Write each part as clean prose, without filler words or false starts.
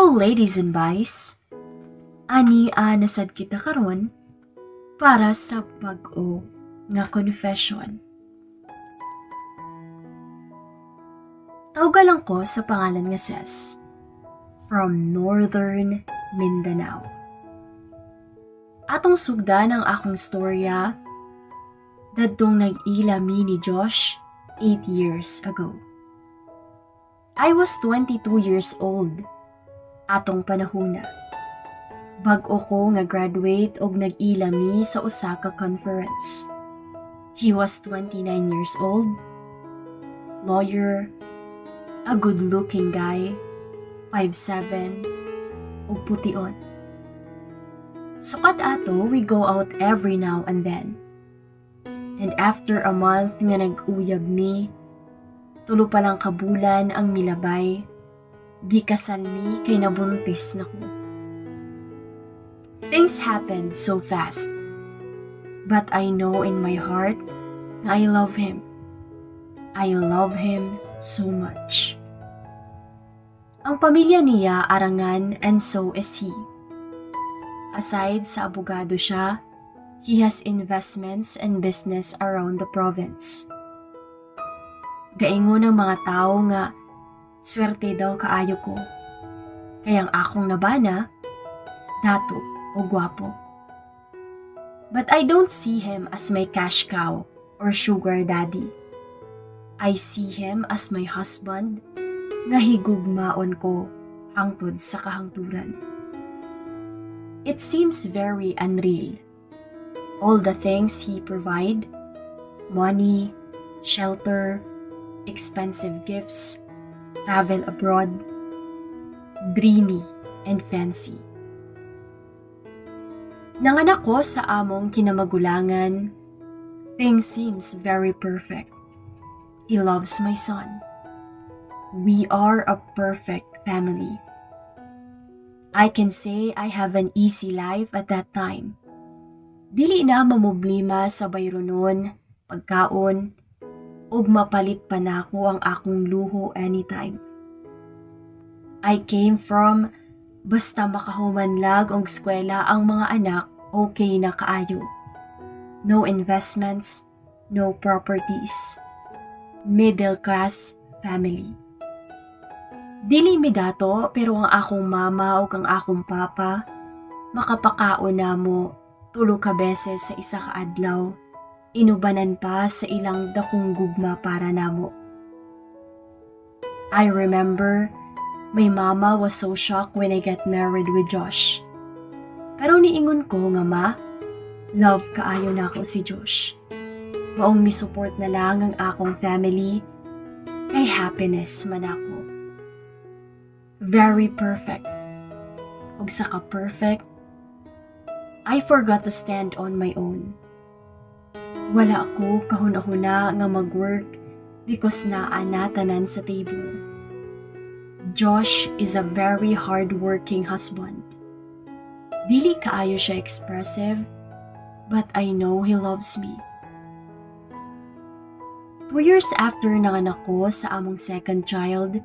Hello, ladies and boys. Ania na sad kita karon para sa bag-o nga confession. Tawga lang ko sa pangalan nga Ses from Northern Mindanao. Atong sugdan ang akong storya dadtong nag-ila mi ni Josh 8 years ago. I was 22 years old atong panahona. Bag-o ko nga graduate og nag-ila mi sa usa ka conference. He was 29 years old, lawyer, a good-looking guy, 5'7", ug pution. Sukat ato, we go out every now and then. And after a month nga nag-uyab mi, 3 pa lang ka bulan ang milabay, gikasal mi kay nabuntis na ko. Things happened so fast. But I know in my heart na I love him. I love him so much. Ang pamilya niya arangan and so is he. Aside sa abogado siya, he has investments and business around the province. Gaingon ng mga tao nga swerte daw kaayo ko. Kaya ang akong nabana, dato o gwapo. But I don't see him as my cash cow or sugar daddy. I see him as my husband nga higugmaon ko hangtod sa kahangturan. It seems very unreal. All the things he provide, money, shelter, expensive gifts, travel abroad, dreamy and fancy. Nanganak ko sa among kinamagulangan, things seems very perfect. He loves my son. We are a perfect family. I can say I have an easy life at that time. Dili na mamroblema sa bayronon, pagkaon, ug mapalit pa nako ang akong luho anytime. I came from basta makahuman lang og eskwela ang mga anak, okay na kaayo. No investments, no properties. Middle class family. Dili mi dato, pero ang akong mama ug ang akong papa makapakaon namo 3 ka beses sa isa ka adlaw, inubanan pa sa ilang dakong gugma para namo. I remember my mama was so shocked when I got married with Josh. Pero niingon ko nga, "Ma, love kaayo nako si Josh. Maong mi-support na lang ang akong family kay happiness man ako." Very perfect. Ug sa ka-perfect, I forgot to stand on my own. Wala ako kahuna-huna nga mag-work because naa na tanan sa table. Josh is a very hard-working husband. Dili kaayo siya expressive, but I know he loves me. 2 years after nanganak ko sa among second child,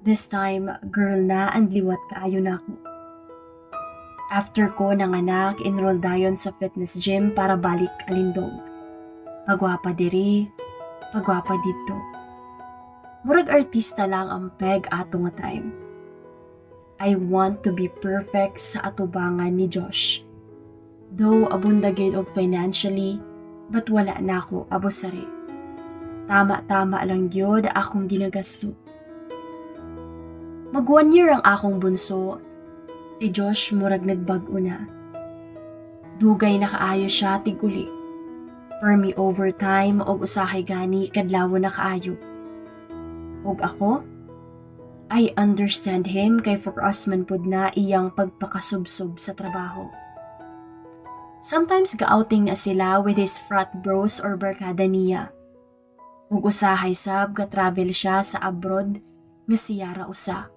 this time girl na and liwat kaayo nako. After ko nanganak, enroll dayon sa fitness gym para balik alindog. Pagwapa diri, pagwapa didto. Murag artista lang ang peg ato nga time. I want to be perfect sa atubangan ni Josh. Though abunda gyud og financially, but wala na ako abusari. Tama-tama lang gyud akong ginagasto. Mag 1 year ang akong bunso, si Josh murag nagbag-o na. Dugay na kaayo siya tig-uli. Permi overtime og usahay gani kadlawon na kaayo. Ug ako, I understand him kay for us man pud na iyang pagpakasubsob sa trabaho. Sometimes ga-outing na sila with his frat bros or barkada niya. Ug usahay sab ga-travel siya sa abroad nga siyara usa.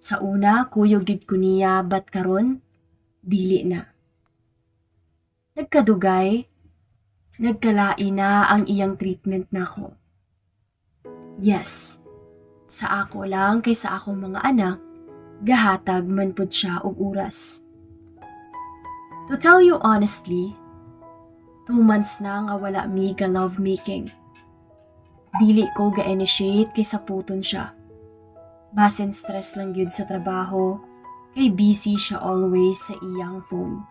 Sa una, kuyog gid ko niya, but karon dili na. Nagkadugay, nagkalain na ang iyang treatment nako. Yes, sa ako lang kay sa akong mga anak, Gahatag man pud siya og oras. To tell you honestly, 2 months na nga wala mi ga love making. Dili ko ga-initiate kay saputon siya. Basin stress lang gyud sa trabaho kay busy siya always sa iyang phone.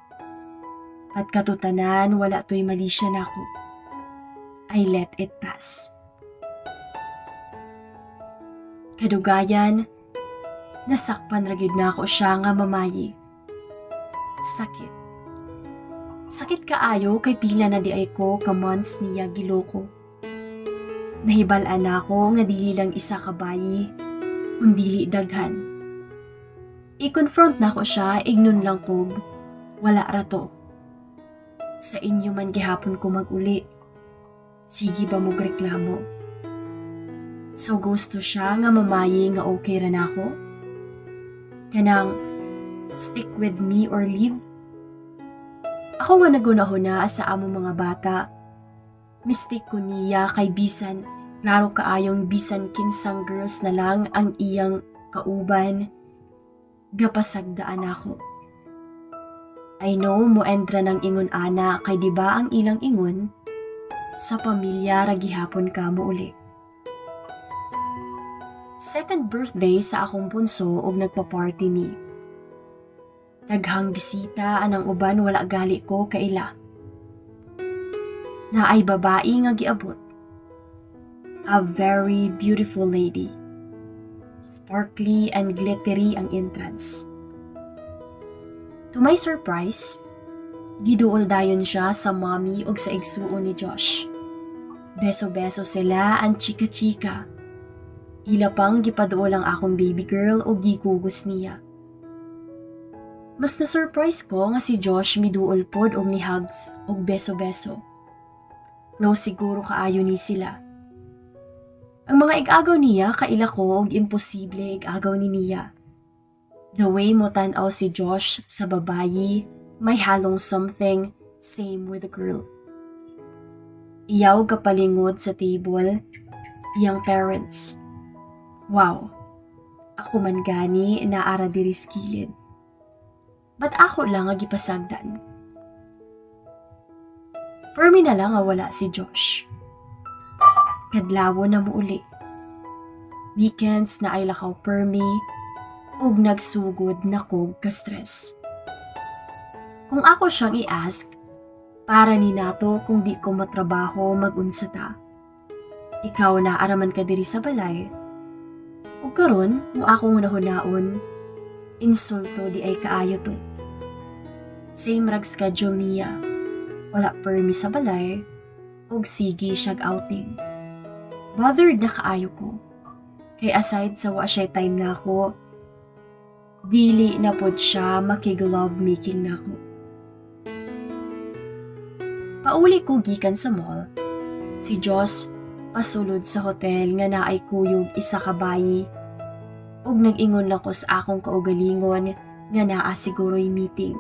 At katutanan, wala to'y mali siya nako. I let it pass. Kadugayan, nasakpan ra gyud nako siya nga mamayi. Sakit. Sakit kaayo kay pila na diay ko ka months niya giloko. Nahibal-an nako nga dili lang isa ka bayi, kundili daghan. I-confront nako siya, ignon lang kog, "Wala ra to. Sa inyo man gihapon ko mag-uli. Sige ba mo reklamo?" So gusto siya nga mamayi nga okay ra nako? Kanang stick with me or leave? Ako nga nagunahuna sa among mga bata. Mistake ko niya kay bisan klaro kaayong bisan kinsang girls na lang ang iyang kauban, gapasagdaan ako. I know mo endra ng ingon ana kay di ba ang ilang ingon sa pamilya ra gihapon ka mo uli. Second birthday sa akong bunso og nagpa-party mi. Daghang bisita anang uban wala gali ko kaila. Naay babae nga giabot. A very beautiful lady. Sparkly and glittery ang entrance. To my surprise, giduol dayon siya sa mommy og sa igsuon ni Josh. Beso-beso sila ang chika-chika. Ila pang gipaduol ang akong baby girl og gikugos niya. Mas na-surprise ko nga si Josh miduol pod og ni hugs og beso-beso. Close siguro kaayo ni sila. Ang mga igagaw niya kaila ko og imposible igagaw ni niya. The way mo tan-aw si Josh sa babayi, may halong something, same with the girl. Iyaw kapalingod sa table, iyang parents. Wow, ako man gani naara diri sa kilid. But ako lang ang gipasagdan. Permi na lang nga wala si Josh. Kadlawo na mo uli. Weekends na ay lakaw permi ug nagsugod na kog ka-stress. Kung ako siyang i-ask, para ni nato kung di ko matrabaho, mag-unsa ta. Ikaw na araman ka diri sa balay. Ug karon, kung akong hunahunaon, insulto diay kaayo to. Same rag schedule niya. Wala permi sa balay, ug sige siyag outing. Bothered na kaayo ko. Kay aside sa wa siya time na ako, dili na pod siya makig-love making nako. Pauli ko gikan sa mall, si Josh pasulod sa hotel nga naay kuyog isa ka bayi ug nag-ingon lang ko sa akong kaugalingon nga naa siguro'y meeting.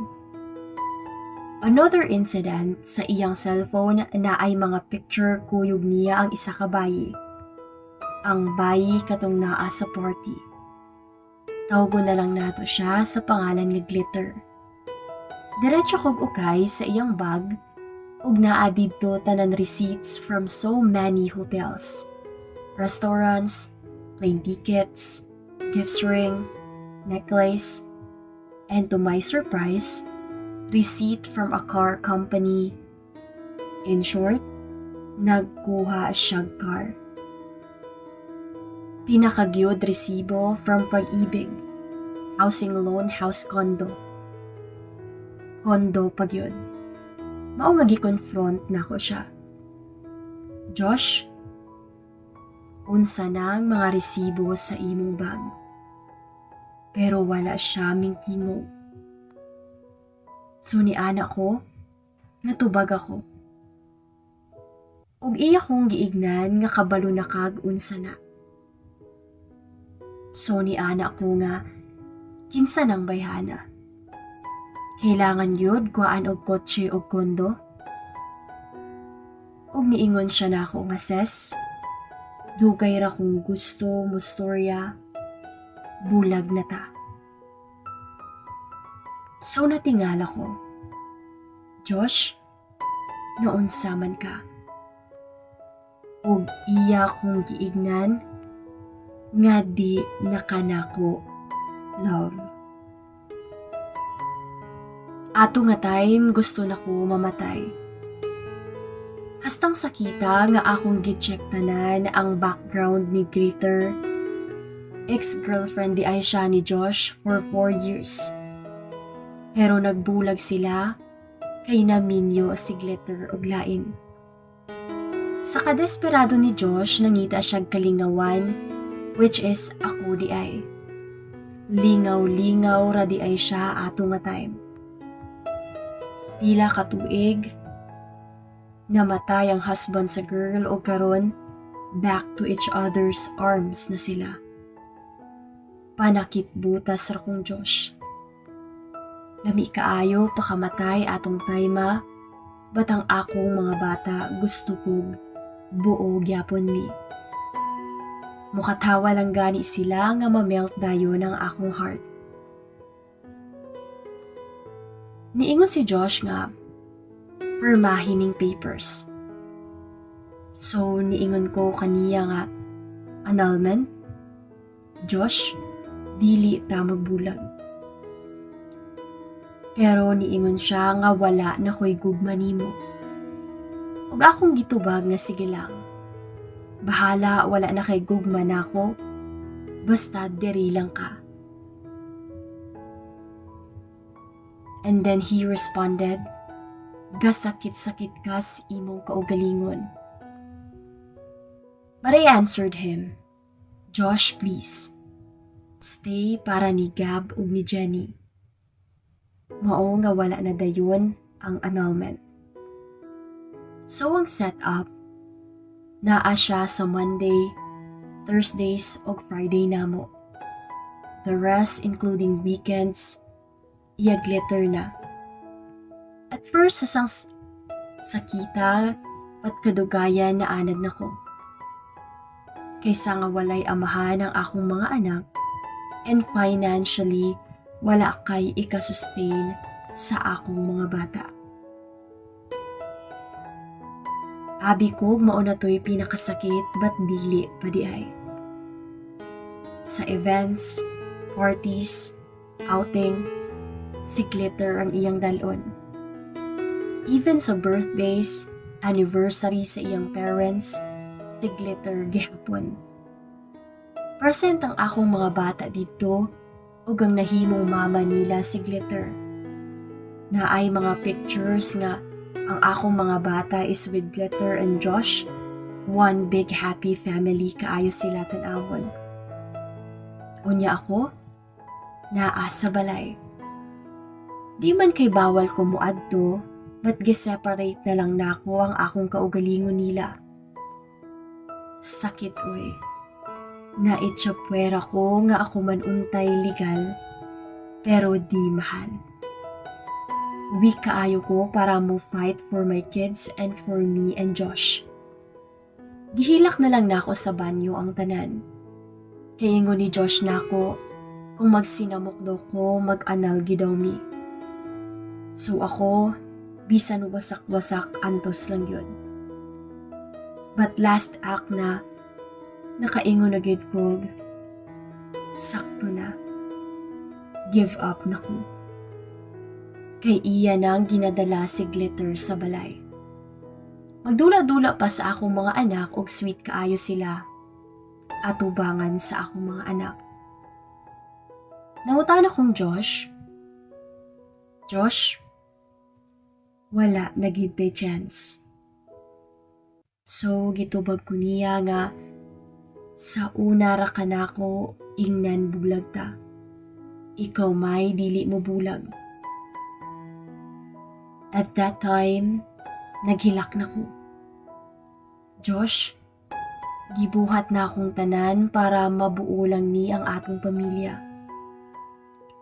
Another incident, sa iyang cellphone naay mga picture kuyog niya ang isa ka bayi. Ang bayi katong naa sa party. Tawgon na lang nato siya sa pangalan nga Glitter. Diretso kog ukay sa iyang bag ug naa didto tanan receipts from so many hotels, restaurants, plane tickets, gifts, ring, necklace, and to my surprise, receipt from a car company. In short, nagkuha siyag car. Pinakagyod, resibo from Pag-IBIG, housing loan, house condo. Condo pagyod. Mao nga gi-confront nako siya. "Josh, unsa nang mga resibo sa imong bag?" Pero wala siya mingtingog. So ni ana ko, natubag ako. Ug iya kong giignan nga kabalo na kag unsa na. So ni ana ko nga, kinsa nang bayhana? Kailangan yun kuhaan og kotse og kondo? Ug niingon siya nako nga, "Ses, dugay ra kong gusto mo storya, bulag na ta." So natingala ko. "Josh, naunsa man ka?" Ug iya kong giingnan nga di na ka nako love. Ato nga time, gusto na ko mamatay. Hastang sakita nga akong gi-check tanan ang background ni Glitter. Ex-girlfriend diay siya ni Josh for 4 years. Pero nagbulag sila kay naminyo si Glitter og lain. Sa kadesperado ni Josh, nangita siya kalingawan, which is ako diay. Lingaw-lingaw ra diay siya ato nga time. Pila ka tuig, namatay ang husband sa girl o karon back to each other's arms na sila. Panakit butas ra kong Josh. Lami kaayo pakamatay atong time, but ang akong mga bata, gusto kog buo gyapon mi. Mukatawa lang gani sila nga ma-melt dayon ang akong heart. Niingon si Josh nga permahin ning papers. So niingon ko kaniya nga annulment, Josh, dili ta magbulag. Pero niingon siya nga wala na ko'y gugma nimo. Ug akong gitubag nga sige lang. Bahala wala na kay gugma nako, basta diri lang ka. And then he responded, "Gasakit-sakit ka sa imong kaugalingon." But I answered him, "Josh, please. Stay para ni Gab ug ni Jenny." Mao nga wala na dayon ang annulment. So ang setup, naa siya sa Monday, Thursdays ug Friday namo. The rest, including weekends, iya Glitter na. At first sa sang sakita pat kadugayan na anad nako. Kaysa nga walay amahan ang akong mga anak and financially wala kay ika-sustain sa akong mga bata. Abi ko mao na to'y pinakasakit, but dili pa diay. Sa events, parties, outing, si Glitter ang iyang dalon. Even sa birthdays, anniversary sa iyang parents, si Glitter gihapon. Present ang akong mga bata dito ug ang nahimong mama nila si Glitter. Naay mga pictures nga ang akong mga bata is with Glitter and Josh. One big happy family kaayo sila tan-awon. Unya ako, naa sa balay. Di man kay bawal ko muadto, but gi-separate na lang nako ang akong kaugalingon nila. Sakit oy. Naitsapwera ko nga ako man untay legal, pero di mahal. Weak kaayo ko para mo fight for my kids and for me and Josh. Gihilak na lang nako sa banyo ang tanan. Kay ingon ni Josh nako, kung magsinamok daw ko, mag-annul gyud daw mi. So ako, bisan wasak-wasak, antos lang yun. But last act na, nakaingon na gyud ko, sakto na. Give up na ko. Kay iya nang ginadala si Glitter sa balay. Magdula-dula pa sa akong mga anak og sweet kaayo sila atubangan sa akong mga anak. Nangutana kong Josh, "Josh, wala na gyud tay chance." So gitubag ko niya nga sa una ra kanako ingnan bulag ta. Ikaw may dili mo bulag. At that time, naghilak na ko. "Josh, gibuhat na akong tanan para mabuo lang ni ang atong pamilya.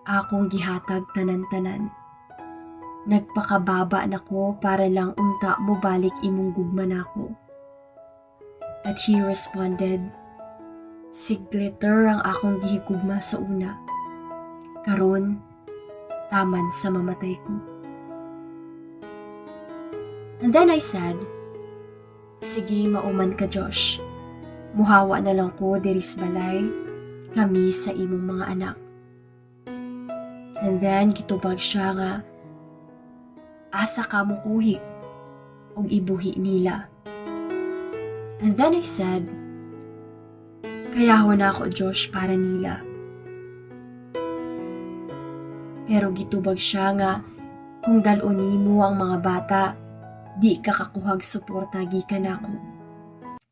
Akong gihatag tanan-tanan. Nagpakababa na ko para lang unta mo balik imong gugma nako." At he responded, "Si Glitter ang akong gihigugma sa una. Karon, Taman sa mamatay ko. And then I said, "Sige, mauman ka, Josh. Muhawa na lang ko diri sa balay, kami sa imong mga anak." And then gitubag siya nga, "Asa ka mo kuhi og ibuhi nila?" And then I said, "Kayahon nako, Josh, para nila." Pero gitubag siya nga, "Kung dal-on nimo ang mga bata, di ka kakuhag suporta gikan nako.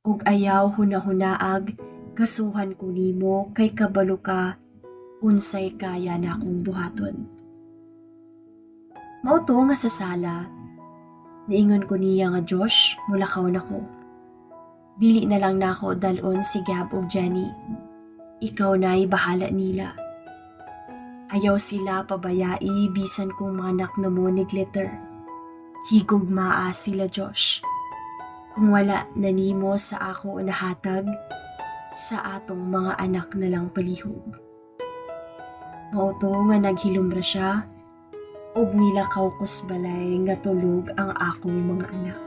Ug ayaw hunahunaag kasuhan ko nimo kay kabalo ka unsay kaya nakong buhaton." Mao to nga sa sala, niingon ko niya nga, "Josh, mulakaw na ko. Dili na lang nako dalon si Gab ug Jenny. Ikaw na'y bahala nila. Ayaw sila pabayai bisan kung mga anak na mo ni Glitter. Higugmaa sila, Josh. Kung wala na nimo sa ako nahatag, sa atong mga anak na lang palihog." Mao to nga naghilumbra siya ug nilakaw ko's balay nga tulog ang akong mga anak.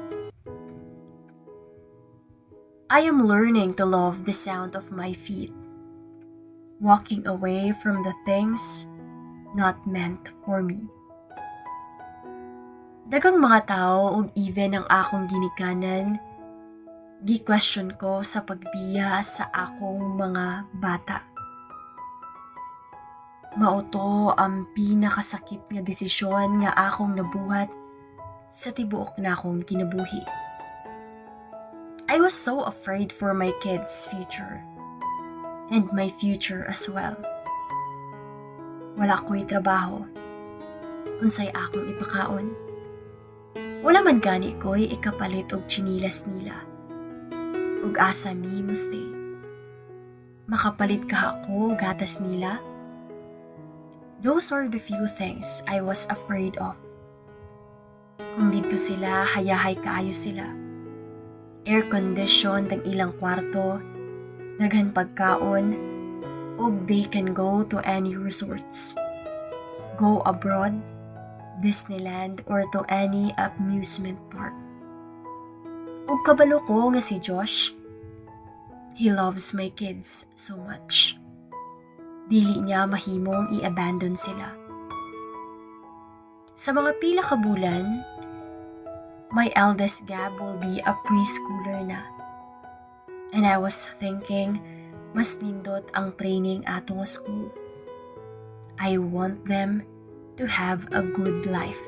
I am learning to love the sound of my feet, walking away from the things not meant for me. Daghang mga tao ug even ang akong ginikanan, gi-question ko sa pagbiya sa akong mga bata. Mao to ang pinakasakit nga desisyon nga akong nabuhat sa tibuok nakong kinabuhi. I was so afraid for my kids' future and my future as well. Wala ko'y trabaho. Unsay akong ipakaon? Wala man gani ko'y ikapalit og tsinilas nila. Ug asa mi mo stay? Makapalit kaha ko og gatas nila? Those are the few things I was afraid of. Kung didto sila, hayahay kaayo sila. Air conditioned ang ilang kwarto, daghan pagkaon, ug they can go to any resorts. Go abroad, Disneyland, or to any amusement park. Ug kabalo ko nga si Josh, he loves my kids so much. Dili niya mahimong i-abandon sila. Sa mga pila ka bulan, my eldest Gab will be a preschooler na. And I was thinking, mas nindot ang training ato nga school. I want them to have a good life.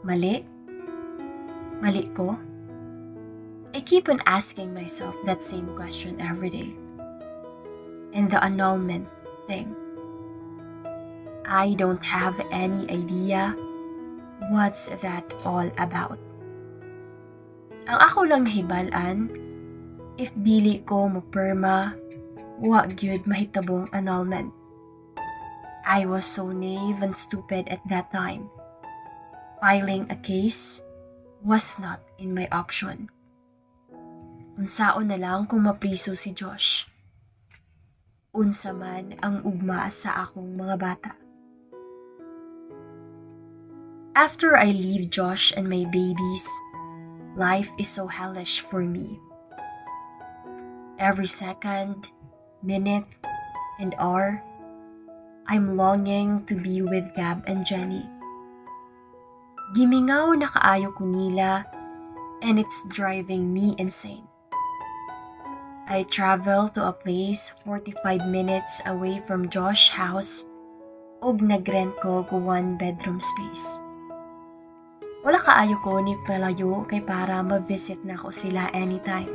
Mali? Mali ko? I keep on asking myself that same question every day. And the annulment thing. I don't have any idea what's that all about. Ang ako lang nahibal-an, if dili ko mo perma, wa gyud mahitabong annulment. I was so naive and stupid at that time. Filing a case was not in my option. Unsaon na lang kung mapriso si Josh? Unsa man ang ugma sa akong mga bata? After I leave Josh and my babies, life is so hellish for me. Every second, minute, and hour, I'm longing to be with Gab and Jenny. Gimingaw na kaayo ko nila and it's driving me insane. I travel to a place 45 minutes away from Josh's house ug nagrent ko og one bedroom space. Wala kaayo ko ni palayo kay para ma-visit nako sila anytime.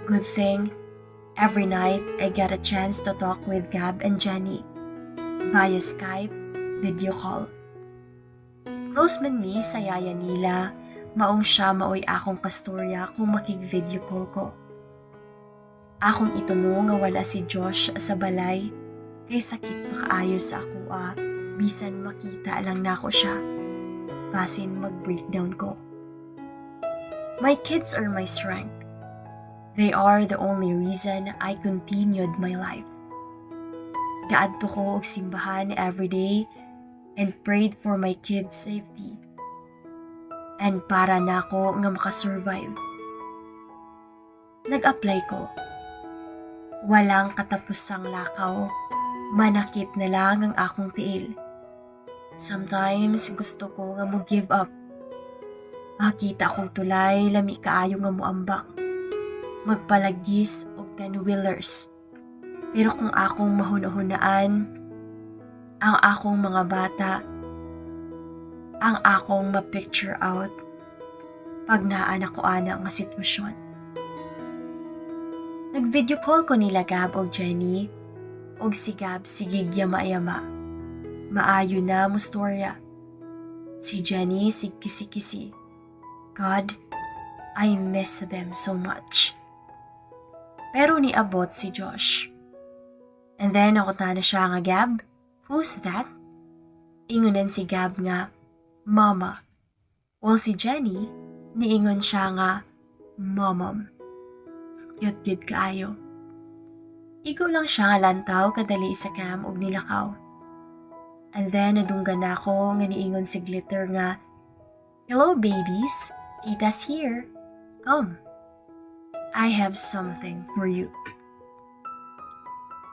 Good thing, every night I get a chance to talk with Gab and Jenny via Skype video call. Close man mi sa yaya nila, maong siya maoy akong kastorya kung makig-video call ko. Akong ituno nga wala si Josh sa balay kay sakit pa kaayo sa akoa bisan makita lang nako siya. Basin mag-breakdown ko. My kids are my strength. They are the only reason I continued my life. Gaadto ko og simbahan everyday and prayed for my kids' safety. And para nako nga makasurvive. Nag-apply ko. Walang katapusang lakaw. Manakit na lang ang akong tiil. Sometimes gusto ko nga mo give up. Makita akong tulay, lami kaayo nga muambak. Magpalagis og 10 wheelers. Pero kung akong mahuna-hunaan, ang akong mga bata, ang akong ma-picture out pag naan ako ana nga sitwasyon. Nag-video call ko nila Gab og Jenny, og si Gab sige yama-yama. Maayo na mo storya. Si Jenny sig kisi-kisi. God, I miss them so much. Pero niabot si Josh. And then ako na siya nga, "Gab, who's that?" Ingonan si Gab nga, "Mama." While si Jenny, niingon siya nga, "Momom." Cute gid kaayo. Igo lang siya nga lantaw kadali sa cam og nilakaw. And then nadunggan ako nga niingon si Glitter nga, "Hello babies, Tita's here. Come. I have something for you."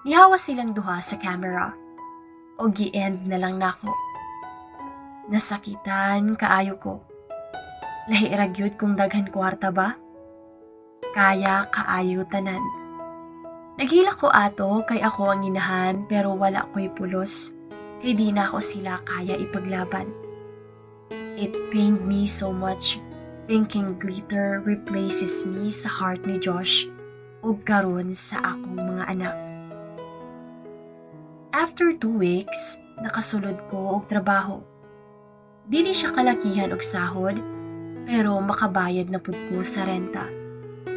Nihawa silang duha sa camera. O gi-end na lang nako. Nasakitan kaayo ko. Lahi ra gyud kung daghan kwarta ba? Kaya kaayo tanan. Naghilak ko ato kay ako ang inahan, pero wala ko'y pulos kay di na ako sila kaya ipaglaban. It pained me so much thinking Glitter replaces me sa heart ni Josh ug karon sa akong mga anak. After 2 weeks, nakasulod ko og trabaho. Dili siya kalakihan og sahod, pero makabayad na pud ko sa renta.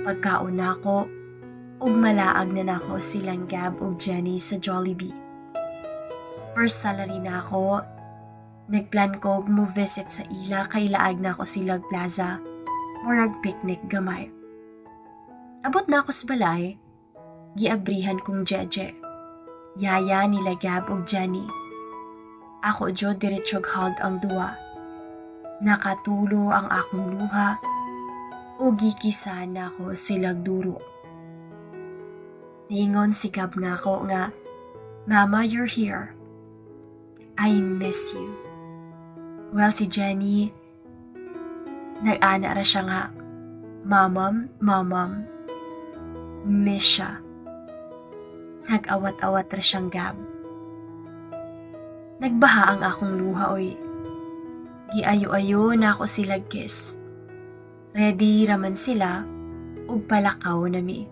Pagkaon nako, ug malaag na nako silang Gab ug Jenny sa Jollibee. First salary na ako, nagplan ko mo visit sa ila kay laag na ako sila plaza, murag picnic gamay. Abot na ako sa balay, giabrihan kong Jeje. Yaya nila Gab ug Jenny. Ako jud diretsog hug ang duwa. Nakatulo ang akong luha ug gikisa nako silag duro. Niingon si Gab nga ako nga, "Mama, you're here. I miss you." Well, si Jenny, nag-ana ra siya nga, "Mamam, mamam." Miss siya. Nag-awat-awat ra siyang Gab. Nagbaha ang akong luha oy. Giayo-ayo na ako sila kiss. Ready raman sila ug palakaw na mi.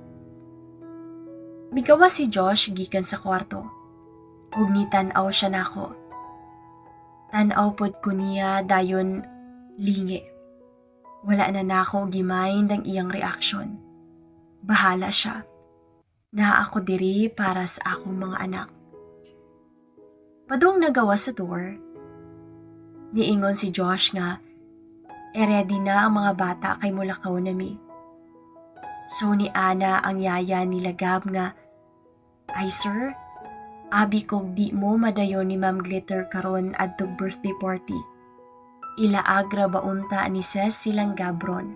Migawa si Josh gikan sa kwarto. Ug nitan-aw siya nako. Tan-aw pod ko niya, dayon lingi. Wala na nako gimind ang iyang reaction. Bahala siya. Naa ako diri para sa akong mga anak. Padung nagawa sa door, niingon si Josh nga, e ready na ang mga bata kay mulakaw na mi. So ni Ana ang yaya nila Gab nga, "Ay sir, abi kog di mo madayon ni Ma'am Glitter karon adtog birthday party. Ilaag ra ba unta ni Ses silang Gabron?"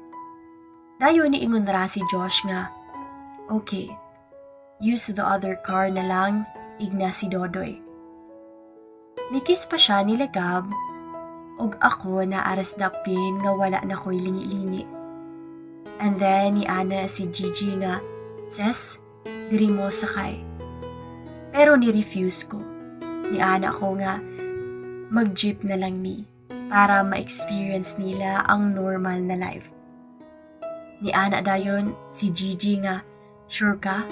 Dayon niingon ra si Josh nga, "Okay, use the other car na lang, igna si Dodoy." Nikiss pa siya nila Gab, ug ako naaras dapin nga wala na ko'y lingi-lingi. And then ni Ana si Gigi nga, "Ses, diri mo sakay." Pero ni-refuse ko. Ni Ana ko nga, mag-jeep na lang mi para ma-experience nila ang normal na life. Ni Ana dayon si Gigi nga, "Sure ka?"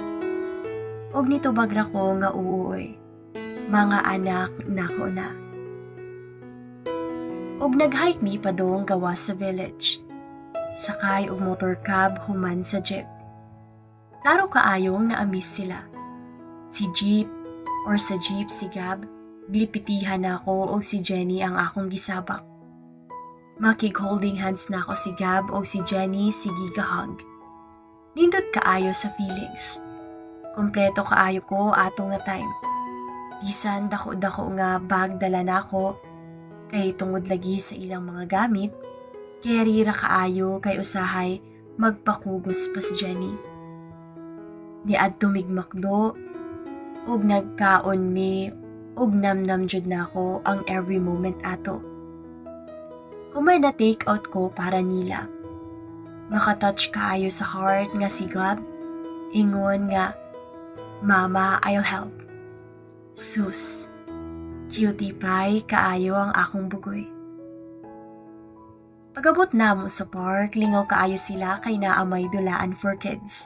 Og nitubag ra ko nga oo oy. Mga anak nako na. Og nag-hike mi padung gawas sa village. Sakay og motor cab human sa jeep. Klaro kaayong na-miss sila. Si jeep or sa jeep si Gab, glipitihan nako og si Jenny ang akong gisabak. Makig holding hands nako si Gab og si Jenny sige gahug. Nindot kaayo sa feelings. Kompleto kaayo ko ato nga time. Bisan dako-dako nga bag dala nako kay tungod lagi sa ilang mga gamit, carry ra kaayo kay usahay magpakugos pa si Jenny. Niadto mig McDo ug nagkaon mi ug namnam jud nako ang every moment ato. Human na take out ko para nila. Makatouch kaayo sa heart nga si Gab ingon nga, "Mama, I'll help." Sus, cutie pie kaayo ang akong bugoy. Pag-abot namo sa park, lingaw kaayo sila kay naa may dulaan for kids.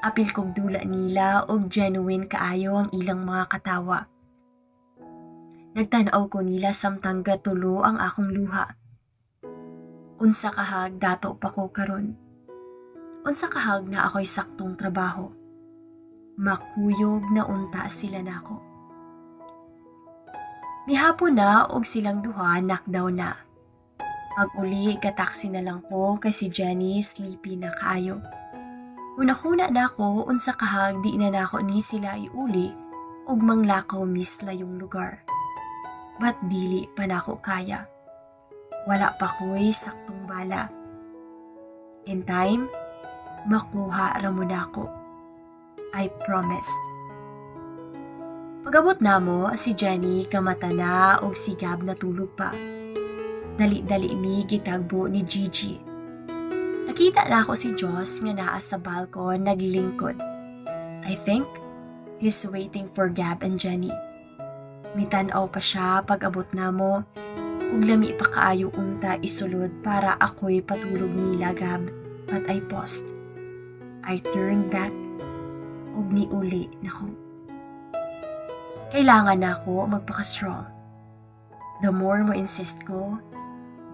Apil kog dula nila og genuine kaayo ang ilang mga katawa. Nagtan-aw ko nila samtang gatulo ang akong luha. Unsa kahag dato pa ko karon. Unsa kahag naa ako'y saktong trabaho. Makuyog na unta sila nako. Mihapon na og silang duha knockdown na. Pag uli, ka-taxi na lang ko kay si Jenny sleepy na kaayo. Hunahuna na ako unsa kahag di na nako ni sila iuli ug manglakaw mi sa layong lugar. But dili pa nako kaya. Wala pa ko'y saktong bala. In time, makuha ra mo nako. I promised. Pag-abot namo, si Jenny kamata na og si Gab natulog pa. Dali-dali mi gitagbo ni Gigi. Nakita nako si Josh nga naa sa balkon naglingkod. I think he's waiting for Gab and Jenny. Mitan-aw pa siya pag abot namo ug lami pa kaayo unta isulod para ako'y patulog nila Gab, but I paused. I turned back ug niuli nako. Kailangan nako magpaka-strong. The more mo insist ko,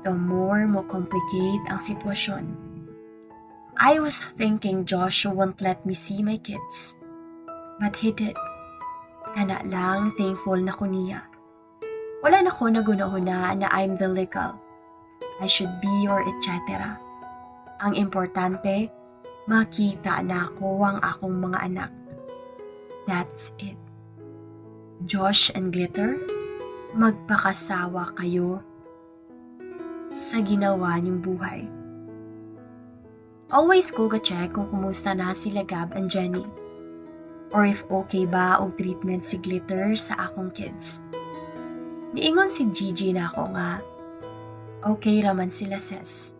the more mo complicate ang sitwasyon. I was thinking Josh won't let me see my kids. But he did. Kana lang, thankful na ko niya. Wala na ko naghuna-huna na I'm the legal. I should be or etc. Ang importante, makita nako ang akong mga anak. That's it. Josh and Glitter, magpakasawa kayo sa ginawa niyong buhay. Always ko ga-check kung kumusta na sila Gab and Jenny. Or if okay ba og treatment si Glitter sa akong kids. Niingon si Gigi nako nga, "Okay raman sila, sis.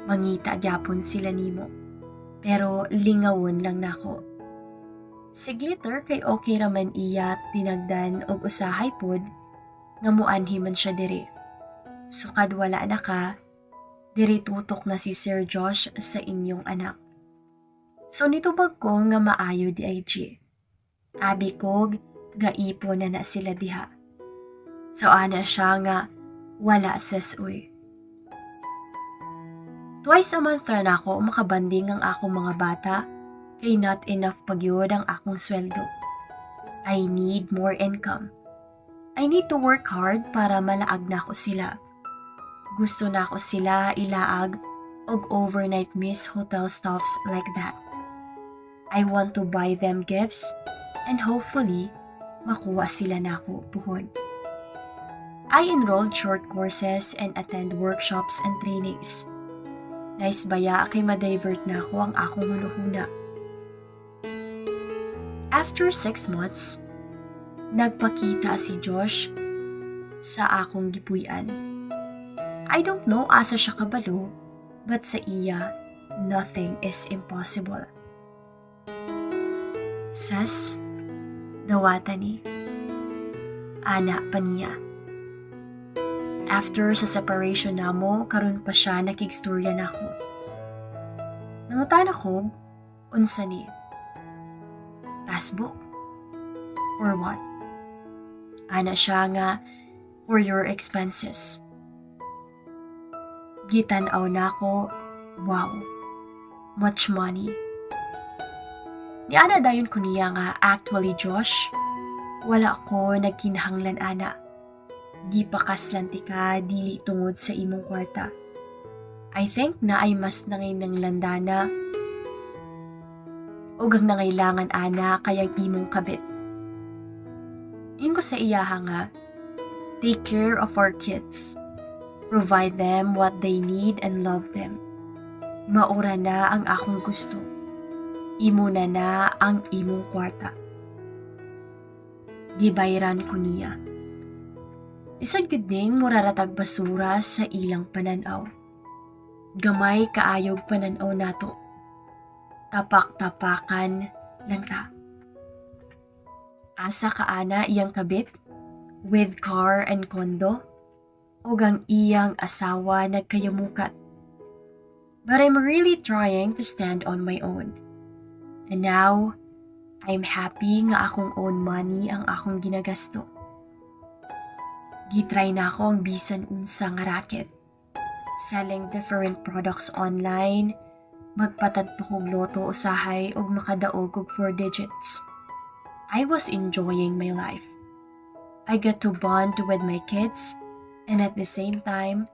Mangita gyapon sila nimo. Pero lingawon lang nako." Si Glitter kay okay raman iya tinagdan og usahay pod nga muanhi man siya diri. Sukad wala na ka, diri tutok na si Sir Josh sa inyong anak. So nitubag ko nga maayo diay, G. Abi kog gaipo na na sila diha. So ana siya nga, "Wala, sis, uy." Twice a month ra nako makabanding ang akong mga bata kay not enough pagyud ang akong sweldo. I need more income. I need to work hard para malaag nako sila. Gusto nako sila ilaag og overnight miss hotel stops like that. I want to buy them gifts and hopefully makuha sila nako puhon. I enrolled short courses and attend workshops and trainings. Nice baya kay ma-divert nako ang akong hunahuna. After 6 months, nagpakita si Josh sa akong gipuy-an. I don't know asa siya kabalo, but sa iya, nothing is impossible. "Ses, dawata ni." Ana pa niya. After sa separation namo, karon pa siya nakigstorya nako. Nangutana ko, "Unsa ni? Passbook? Or what?" Ana siya nga, "For your expenses." Gitan-aw nako, wow, much money. Niana dayon ko niya nga, "Actually, Josh, wala ko nagkinahanglan ana. Gipakaslan tika dili tungod sa imong kwarta. I think naay mas nanginahanglan ana ug ang nangailangan ana kay ang imong kabit." Ingon ko sa iyaha nga, "Take care of our kids. Provide them what they need and love them. Mao ra na ang akong gusto. Imo na na ang imong kwarta." Gibayran ko niya. Isod gud ning mura ra tag basura sa ilang pananaw. Gamay kaayog pananaw nato. Tapak-tapakan lang ta. Asa ka ana iyang kabit? With car and condo? Ug ang iyang asawa nagkayamukat. But I'm really trying to stand on my own. And now, I'm happy nga akong own money ang akong ginagasto. Gitry nako ang bisan unsa nga racket. Selling different products online, magpatadto kog lotto usahay ug makadaog og 4 digits. I was enjoying my life. I got to bond with my kids and at the same time,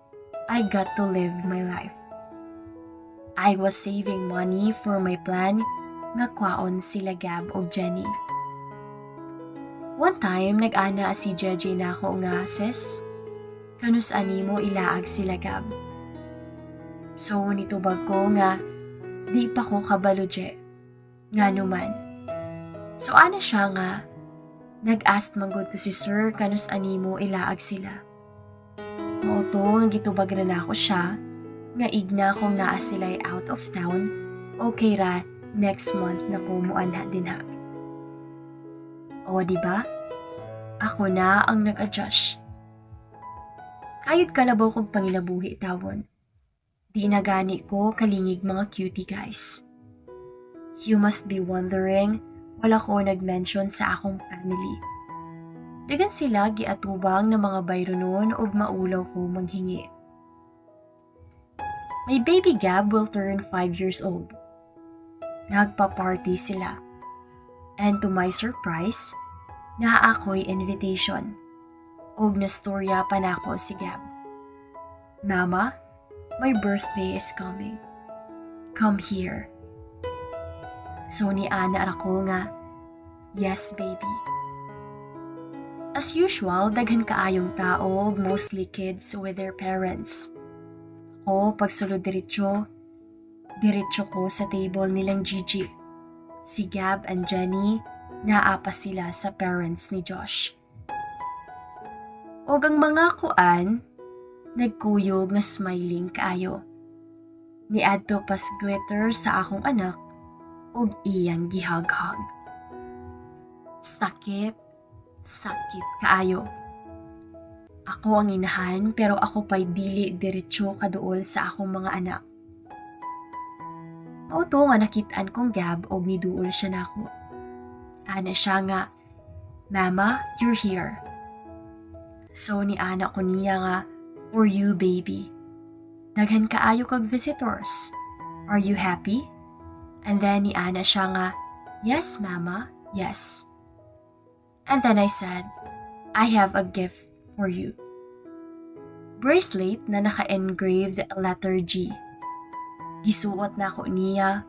I got to live my life. I was saving money for my plan nga kwaon sila Gab og Jenny. One time, nag-ana si JJ nako nga, "Sis, kanus-a nimo ilaag sila Gab?" So, nitubag ko nga, "Di pa ko kabalo, Je. Ngano man?" So, ana siya nga, "Nag-ask man gud to si sir kanus-a nimo ilaag sila." Mao to nga gitubag na nako siya, nga igna kung naa sila out of town, okay ra next month na ko muanha dinha. O, di ba? Ako na ang nag-adjust. Kayod kalabaw kog pangilabuhi tawon. Di na gani ko kalingig, mga cutie guys. You must be wondering, wala ko nag-mention sa akong family. Daghan sila giatubang na mga bayronon ug maulaw ko manghingi. My baby Gab will turn 5 years old. Nagpa-party sila. And to my surprise, naa ako'y invitation. Og nastorya pa nako si Gab. "Mama, my birthday is coming. Come here." So ni ana ra ko nga, "Yes, baby." As usual, daghan kaayong tao, mostly kids with their parents. Ako, pagsulod diretso, diretso ko sa table nilang Gigi. Si Gab and Jenny, naa pa sila sa parents ni Josh. Og ang mga kuan, nagkuyog nga smiling kaayo. Niadto pas Glitter sa akong anak ug iyang gihag-hag. Sakit, sakit kaayo. Ako ang inahan pero ako pa'y dili diretso kaduol sa akong mga anak. Mao to nga nakit-an kong Gab og niduol siya nako. Ana siya nga, "Mama, you're here." So ni ana ko niya nga, "For you, baby. Daghan kaayo kag visitors. Are you happy?" And then ni ana siya nga, "Yes, Mama, yes." And then I said, "I have a gift for you." Bracelet na naka-engraved letter G. Gisuot nako niya,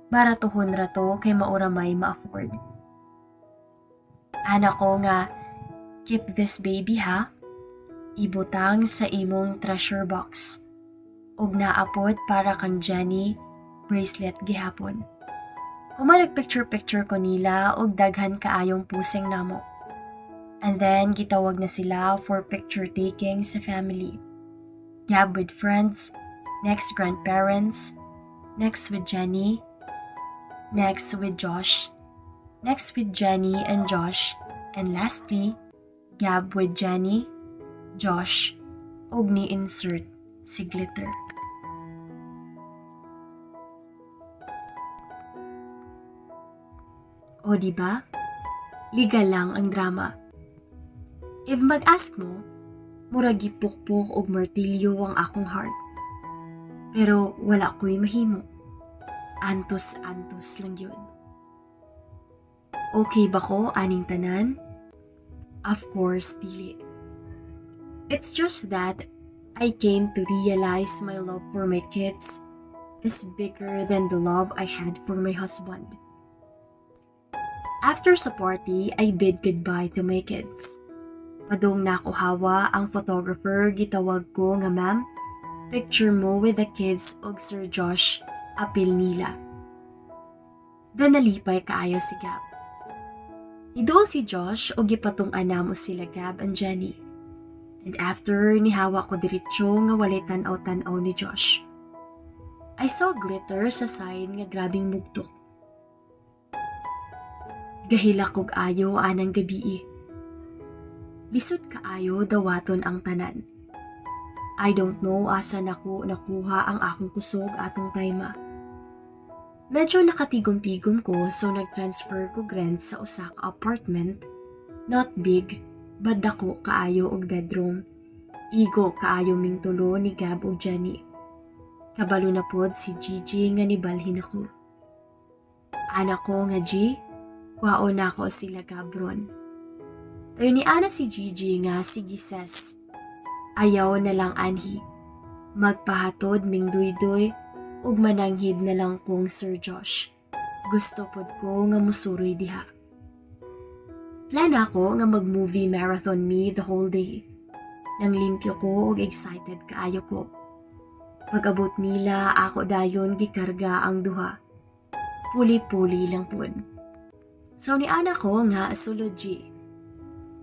baratuhon ra to kay mao ra may ma-afford. Ana ko nga, "Keep this, baby, ha. Ibutang sa imong treasure box. Ug naa pod para kang Jenny, bracelet gihapon." Human nag-picture-picture ko nila og daghan kaayong posing namo. And then gitawag na sila for picture taking sa family. Gab with friends, next grandparents, next with Jenny, next with Josh, next with Jenny and Josh, and lastly, Gab with Jenny, Josh, ug ni-insert si Glitter. O di ba? Legal lang ang drama. If mag-ask mo, murag gipukpok og martilyo ang akong heart. Pero wala ko'y mahimo. Antos-antos lang yun. Okay ba ko aning tanan? Of course, dili. It's just that I came to realize my love for my kids is bigger than the love I had for my husband. After sa party, I bid goodbye to my kids. Padung na ako hawa ang photographer, gitawag ko nga, "Ma'am, picture mo with the kids og Sir Josh, apil nila." Then nalipay kaayo si Gab. Niduol si Josh og gipatung-an namo sila Gab and Jenny. And after, nihawa ko diretso nga walay tan-aw-tan-aw ni Josh. I saw glitter sa side nga grabing mugtok. Gahilak kog ayo anang gabii. Lisod kaayo dawaton ang tanan. I don't know asa nako nakuha ang akong kusog atong time. Medyo nakatigom-tigom ko, so nag-transfer ko rent sa usa ka apartment. Not big, but dako kaayo og bedroom. Igo kaayo ming tulo ni Gab ug Jenny. Kabalo na pod si Gigi nga nibalhin ako. Ana ko nga, "G, kuhaon nako sila Gab ron." Tayo ni ana si Gigi nga, "Sige ses. Ayaw na lang anhi. Magpahatod ming duydoy ug mananghid na lang kong Sir Josh. Gusto pod ko nga musuroy diha." Plan ako nga mag-movie marathon me the whole day. Nang limpyo ko ug excited kaayo ko. Pag-abot nila, ako dayon gikarga ang duha. Puli-puli lang pud. So ni ana ko nga, "Sulod, G."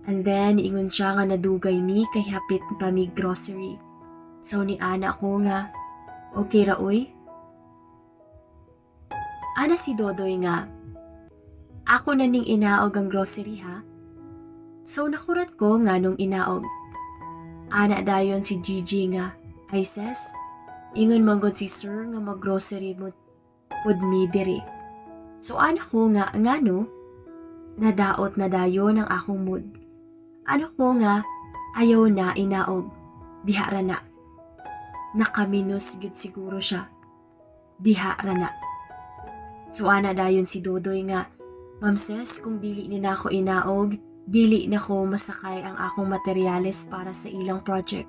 And then ingon siya nga nadugay mi kay hapit pa mi grocery. So ni ana ko nga, "Okay ra oy." Ana si Dodoy nga, "Ako na ning inaog ang grocery ha." So nakurat ko nga nung inaog. Ana dayon si Gigi nga, "Ay ses, ingon manggod si sir nga mag-grocery mo pud mi diri." So ana ko nga, "Ngano?" Nadaot na dayon ang akong mood. Ano ko nga, "Ayaw na inaog. Diha ra na." Nakaminus gid siguro siya. Diha ra na. So ana dayon si Dodoy nga, "Ma'am ses, kung dili ni nako inaog, dili na ko masakay ang akong materyales para sa ilang project."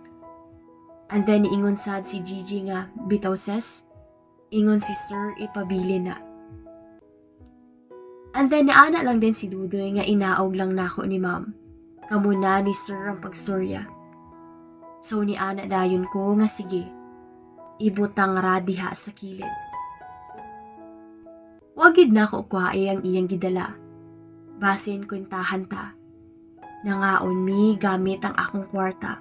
And then ingon sad si Gigi nga, "Bitaw ses, ingon si sir ipabili na." And then naana lang din si Dudoy nga, "Inaog lang nako ni ma'am. Kamo na ni sir ang pagstorya." So ni ana dayon ko nga, "Sige, ibutang ra diha sa kilid." Wa gid nako kuhae ang iyang gidala. Basin kwentahan ta. Nangaon mi gamit ang akong kwarta.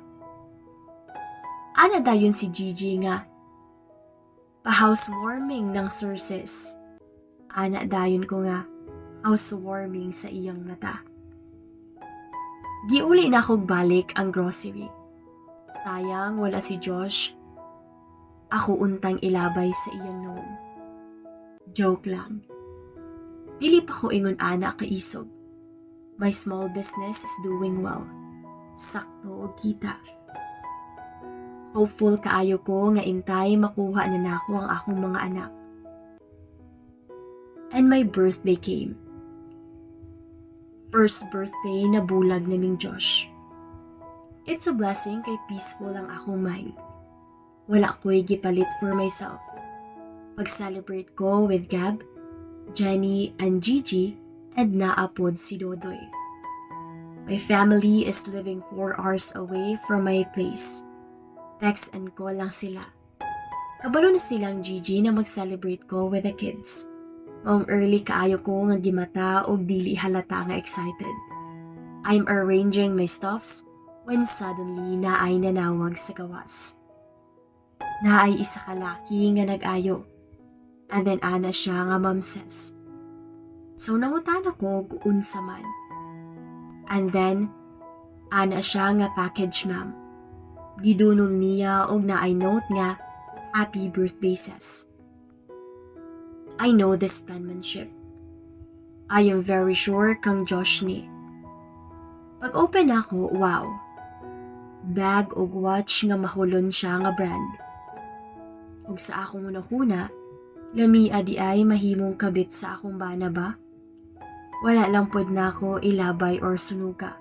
Ana dayon si Gigi nga, "Pa-housewarming ng sources." Ana dayon ko nga, "Housewarming sa iyang mata." Giuli na akong balik ang grocery. Sayang wala si Josh. Ako untang ilabay sa iyang nawong. Joke lang. Dili pa ko ingon ana kaisog. My small business is doing well. Sakto og kita. Hopeful kaayo ko nga intay makuha na nako ang akong mga anak. And my birthday came. First birthday na bulag naming Josh. It's a blessing kay peaceful ang akong mind. Wala ko'y gipalit for myself. Pag-celebrate ko with Gab, Jenny, and Gigi, and naapod si Dodoy. My family is living 4 hours away from my place. Text and call lang sila. Kabalo na silang Gigi na mag-celebrate ko with the kids. Maong early kaayo ko nga gimata og dili halata nga excited. I'm arranging my stuffs when suddenly naay nanawag sa gawas. Naay isa ka laki nga nag-ayo. And then ana siya nga, "Ma'am ses." So nangutana ko og unsa man. And then ana siya nga, "Package, ma'am." Gidunol niya og naay note nga, "Happy birthday, ses." I know this penmanship. I am very sure kang Josh ni. Pag open ako, wow. Bag og watch nga mahulon siya nga brand. Ug sa akong hunahuna, lamia di ay mahimong kabit sa akong bana ba? Wala lang pod nako ilabay or sunuga.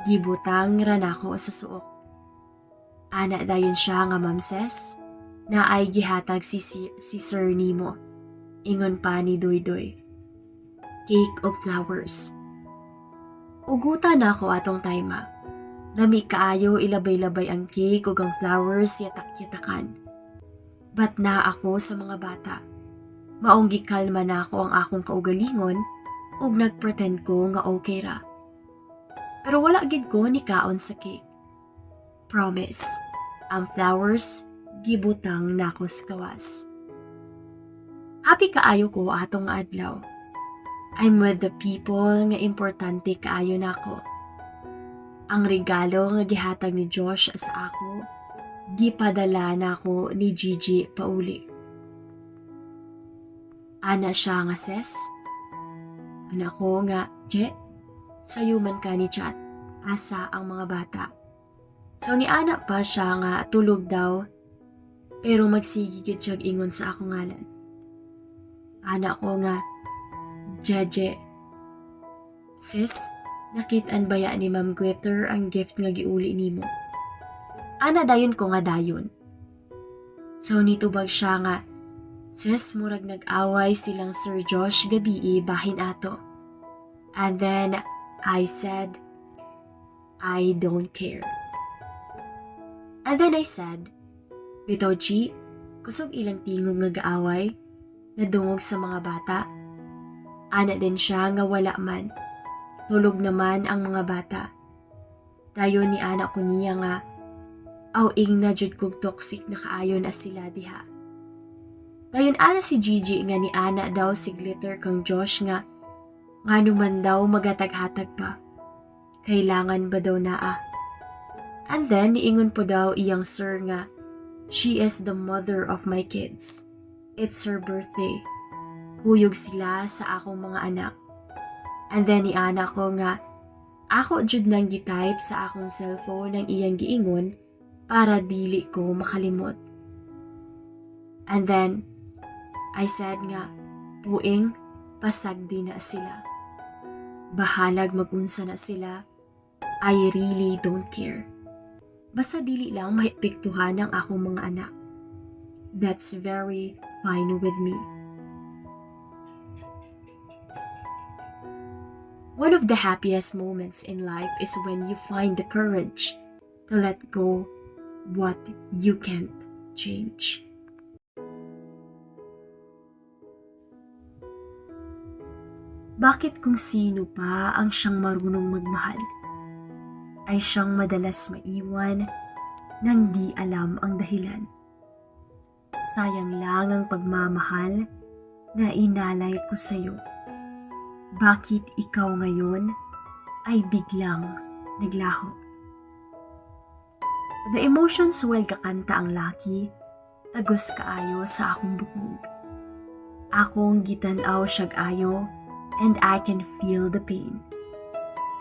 Gibutang ra nako sa suok. Ana dayon siya nga, "Ma'am ses, naay gihatag si sir nimo." Ingon pa ni Doydoy. Cake ug flowers. Uguta na ako atong time. Lami kaayo ilabay-labay ang cake ug ang flowers yatak-yatakan. But naa ako sa mga bata. Maong gikalma nako ang akong kaugalingon ug nagpretend ko nga okay ra. Pero wala gid ko ni kaon sa cake. Promise, ang flowers gibutang nako sa gawas. Happy kaayo ko atong adlaw. I'm with the people nga importante kaayo nako. Ang regalo nga gihatag ni Josh sa ako, gipadala nako ni Gigi pauli. Ana siya nga, "Ses." Ana ko nga, "Je, sayo man ka ni chat. Asa ang mga bata?" So ni ana pa siya nga tulog daw, pero magsige gid siya ingon sa akong ngalan. Ana ko nga, "Jeje." "Sis, nakitaan baya ni Ma'am Glitter ang gift nga giuli nimo?" Ana dayon ko nga, "Dayon." So nitubag siya nga, "Sis, murag nag-away silang Sir Josh gabii bahin ato." And then I said, "I don't care." And then I said, "Bitaw G, kusog ilang tingog nga gaaway, nadungog sa mga bata." Ana din siya nga wala man. Tulog naman ang mga bata. Dayon ni ana ko niya nga, "Aw, ingna jud kog toxic na kaayo na sila diha." Dayon ana si Gigi nga ni ana daw si Glitter kang Josh nga ngano man daw magatag-hatag pa. Kailangan ba daw naa? And then niingon po daw iyang sir nga she is the mother of my kids. It's her birthday. Kuyog sila sa akong mga anak. And then ni ana ko nga ako jud nang gitype sa akong cellphone ang iyang giingon para dili ko makalimot. And then I said nga, "Puing, pasagdi na sila. Bahalag magunsa na sila. I really don't care. Basta dili lang maepektuhan ang akong mga anak. That's very fine with me." One of the happiest moments in life is when you find the courage to let go what you can't change. Bakit kung sino pa ang siyang marunong magmahal, ay siyang madalas maiwan nang di alam ang dahilan? Sayang lang ang pagmamahal na inalay ko sa'yo. Bakit ikaw ngayon ay biglang naglaho? The emotions while gakanta ang laki, tagos kaayo sa akong bukog. Akong gitanaw siyag ayo and I can feel the pain.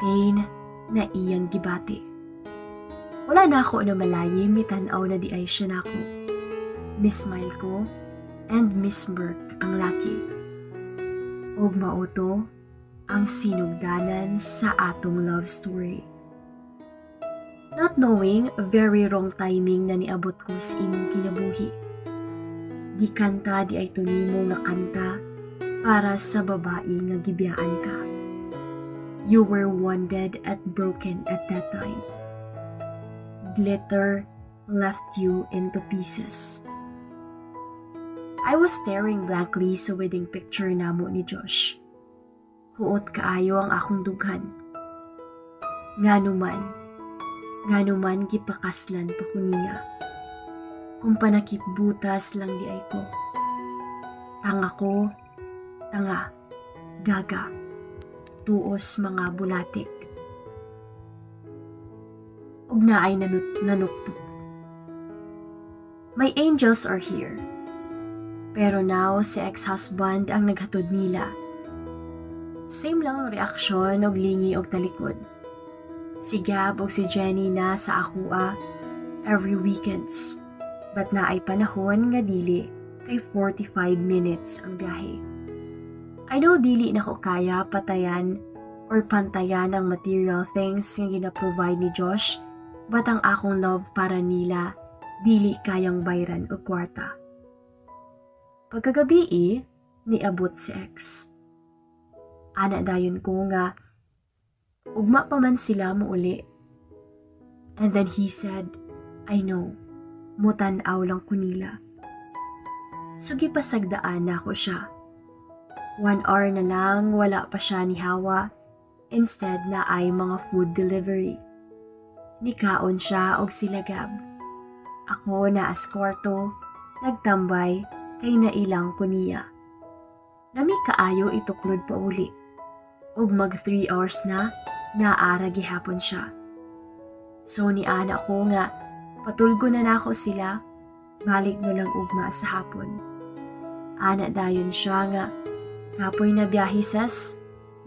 Pain na iyang gibati. Wala na ako namalayi, mitanaw na di ay siya nako. Mismile ko and mismirk ang laki. Ug mao to ang sinugdanan sa atong love story. Not knowing, very wrong timing na niabot ko sa imong kinabuhi. Gikanta di ay nimo nga kanta para sa babae nga gibiyaan ka. You were wounded and broken at that time. Glitter left you into pieces. I was staring blankly sa wedding picture namo ni Josh. Huot kaayo ang akong dughan. Ngano man gipakaslan pa ko niya? Kung panakip butas lang di ay ko. Tanga ko, tanga, gaga, tuos mga bulatik. Ug naay nanuktok. My angels are here. Pero now, si ex-husband ang naghatod nila. Same lang ang reaksyon og lingi og talikod. Si Gab og si Jenny na sa akoa every weekends. But naay panahon nga dili kay 45 minutes ang biyahe. I know dili na ko kaya patayan or pantayan ang material things nga gina-provide ni Josh, but ang akong love para nila dili kayang bayran og kwarta. Pagkagabii, niabot si ex. Ana dayon ko nga, ugma pa man sila muuli. And then he said, "I know, mutan-aw lang ko nila." So gipasagdaan nako siya. 1 hour na lang, wala pa siya ni hawa. Instead naay mga food delivery. Nikaon siya og sila Gab. Ako naa sa kwarto, nagtambay kay nailang ko niya. Lami kaayo ituklod pauli. Ug mag 3 hours na, naara gihapon siya. So ni ana ko nga, patulgo na nako sila, balik na lang ugma sa hapon. Ana dayon siya nga, "Kapoy na biyahe, sis,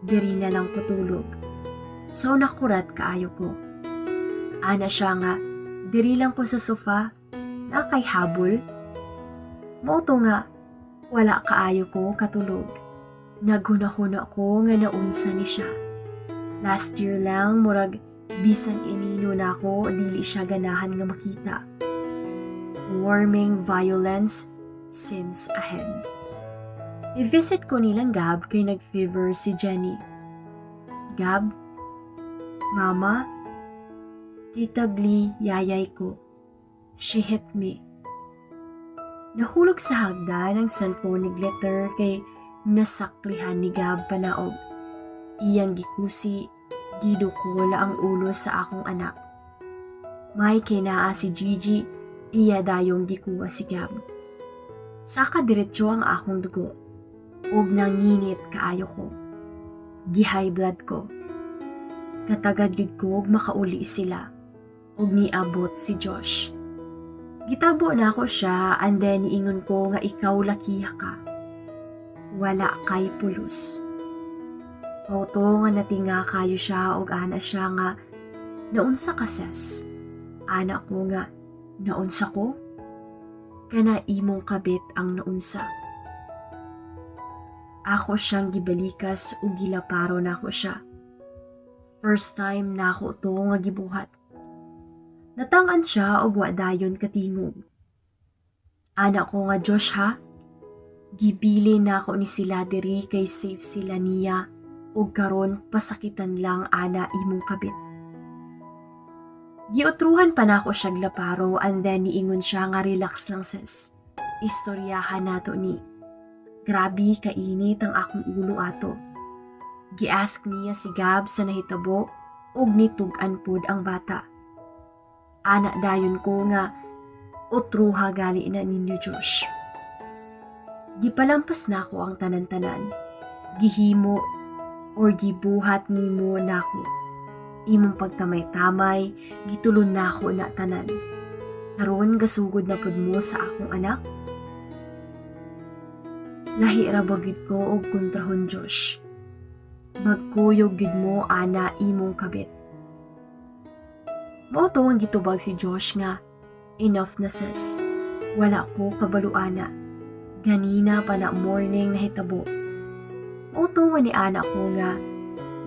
diri na lang ko tulog." So nakurat kaayo ko. Ana siya nga, "Diri lang ko sa sofa, naa kay habol." Mao to nga, wala kaayo ko katulog. Naghuna-huna ko nga naunsa ni siya. Last year lang, murag bisan inino nako, dili siya ganahan nga makita. Warming violence since ahead. I-visit ko nilang Gab kay nag-fever si Jenny. "Gab, Mama, Tita Glee, yayay ko. She hit me." Nahulog sa hagdan ang cellphone ni Glitter kay nasaklihan ni Gab panaog. Iyang gikusi, gidukol ang ulo sa akong anak. May kinaa si Gigi, iya dayong gikuha si Gab. Saka diretso ang akong dugo. Ug nanginit kaayo ko. Gi-high blood ko. Katagad gid ko og makauli sila. Ug niabot si Josh. Gitabo nako siya and then niingon ko nga ikaw lakiha ka. Wala kay pulos. Mao to nga natinga kayo siya og ana siya nga, "Naunsa ka, sis?" Ana ko nga, "Naunsa ko? Kana imong kabit ang naunsa." Ako siyang gibalikas ug gilaparo nako siya. First time nako to nga gibuhat. Natang-an siya og wa dayon katingog. Ana ko nga, "Josh ha, gibili nako ni sila diri kay safe sila niya ug karon pasakitan lang ana imong kabit." Giutruhan pa nako siya laparo and then niingon siya nga, "Relax lang, sis. Istoryahan nato ni." Grabe kainit ang akong ulo ato. Gi-ask niya si Gab sa nahitabo ug nitug-an pod ang bata. Ana dayon ko nga, "Utruha gali na ninyo, Josh. Gipalampas nako ang tanan-tanan. Gihimo or gibuhat nimo nako. Imong pagtamay-tamay, gitulon nako na tanan. Karon gasugod na pud mo sa akong anak. Lahi ra ba gid ko og kontrahon, Josh? Magkuyog gid mo ana imong kabit." Mao to ang gitubag si Josh nga, "Enough na, sis. Wala ko kabalo ana. Ganina pa na morning nahitabo." Mao to nga ni ana ko nga,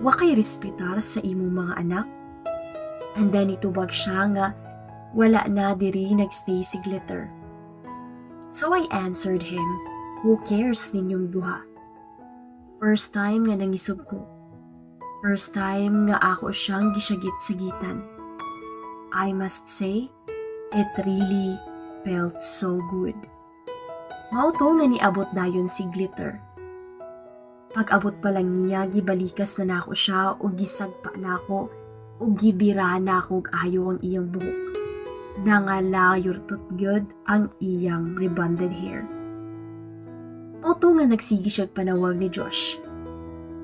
"Wa kay respetar sa imong mga anak." And then itubag siya nga wala na diri nagstay si Glitter. So I answered him, "Who cares ninyong duha?" First time nga nangisog ko. First time nga ako siyang gisagit-sagitan. I must say, it really felt so good. Mao to nga niabot dayon si Glitter. Pag-abot pa lang niya, gibalikas na nako siya ug gisagpa nako ug gibira nako og ayo ang iyang buhok. Nangalayur gyud ang iyang rebonded hair. Mao to nga nagsige siya panawag ni Josh.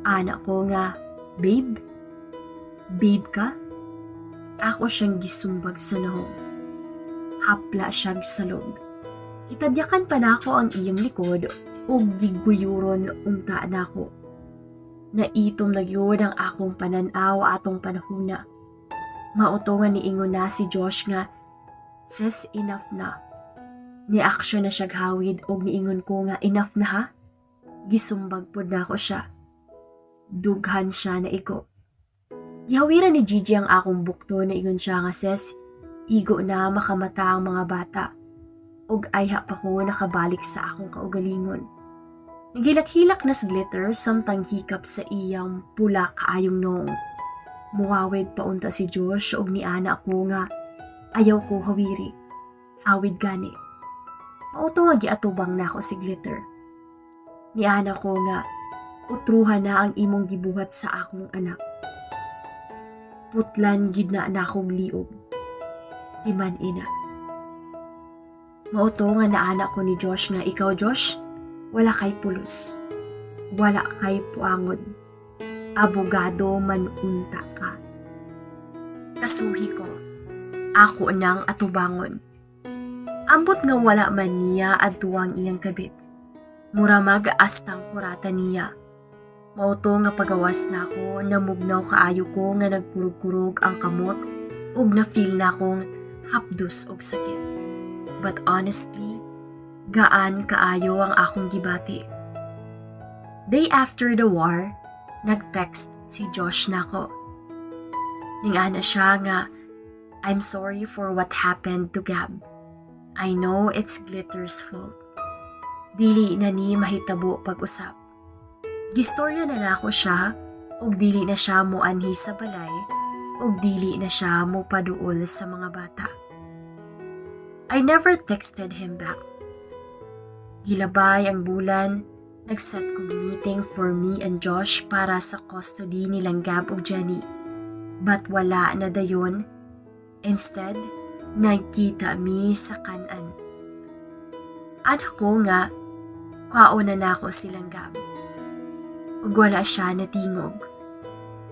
Ana ko nga, "Babe? Babe ka?" Ako siyang gisumbag sa nahom. Hapla siya salog. Gitadyakan pa nako ang iyang likod ug giguyuron unta nako. Naitom na gyud ang akong pananaw atong panahuna. Mao to nga niingon na si Josh nga, "Sis, enough na." Ni-action na siya hawid ug niingon ko nga, "Enough na ha?" Gisumbag pod nako siya. Dughan siya na igo. Gihawiran ni Gigi ang akong bukto, niingon siya nga, "Sis, igo na makamata ang mga bata." Ug ayha pa ko nakabalik sa akong kaugalingon. Nagilak-hilak na si Glitter samtang hikap sa iyang pula kaayong noong. Muawid pa unta si Josh og niana ako nga ayaw ko hawiri. Hawid gani. Mao to nga giatubang nako si Glitter. Niana ko nga utruha na ang imong gibuhat sa akong anak. Putlan gid na nakong liog. Timan ina. Mao to nga naana ko ni Josh nga ikaw, Josh, wala kay pulos. Wala kay puangod. Abogado man unta ka. Kasuhi ko. Ako nang atubangon. Ambot nga wala man niya adtuang iyang kabit. Mura mag astang kurata niya. Mao to nga pagawas nako, namugnaw kaayo ko nga nagkurog-kurog ang kamot ug na-feel na akong hapdos og sakit. But honestly, gaan kaayo ang akong gibati. Day after the war, nag-text si Josh nako. Ning-ana siya nga, "I'm sorry for what happened to Gab. I know it's Glitter's fault. Dili na ni mahitabo pag-usap." Gistorya na nako siya ug dili na siya moanhi sa balay ug dili na siya mo paduol sa mga bata. I never texted him back. Gilabay ang bulan, nag-set kog meeting for me and Josh para sa custody nilang Gab ug Jenny. But wala na dayon. Instead, nagkita mi sa kanan. Ana ko nga, kwaon na nako silang Gab. Ug wala siya natingog.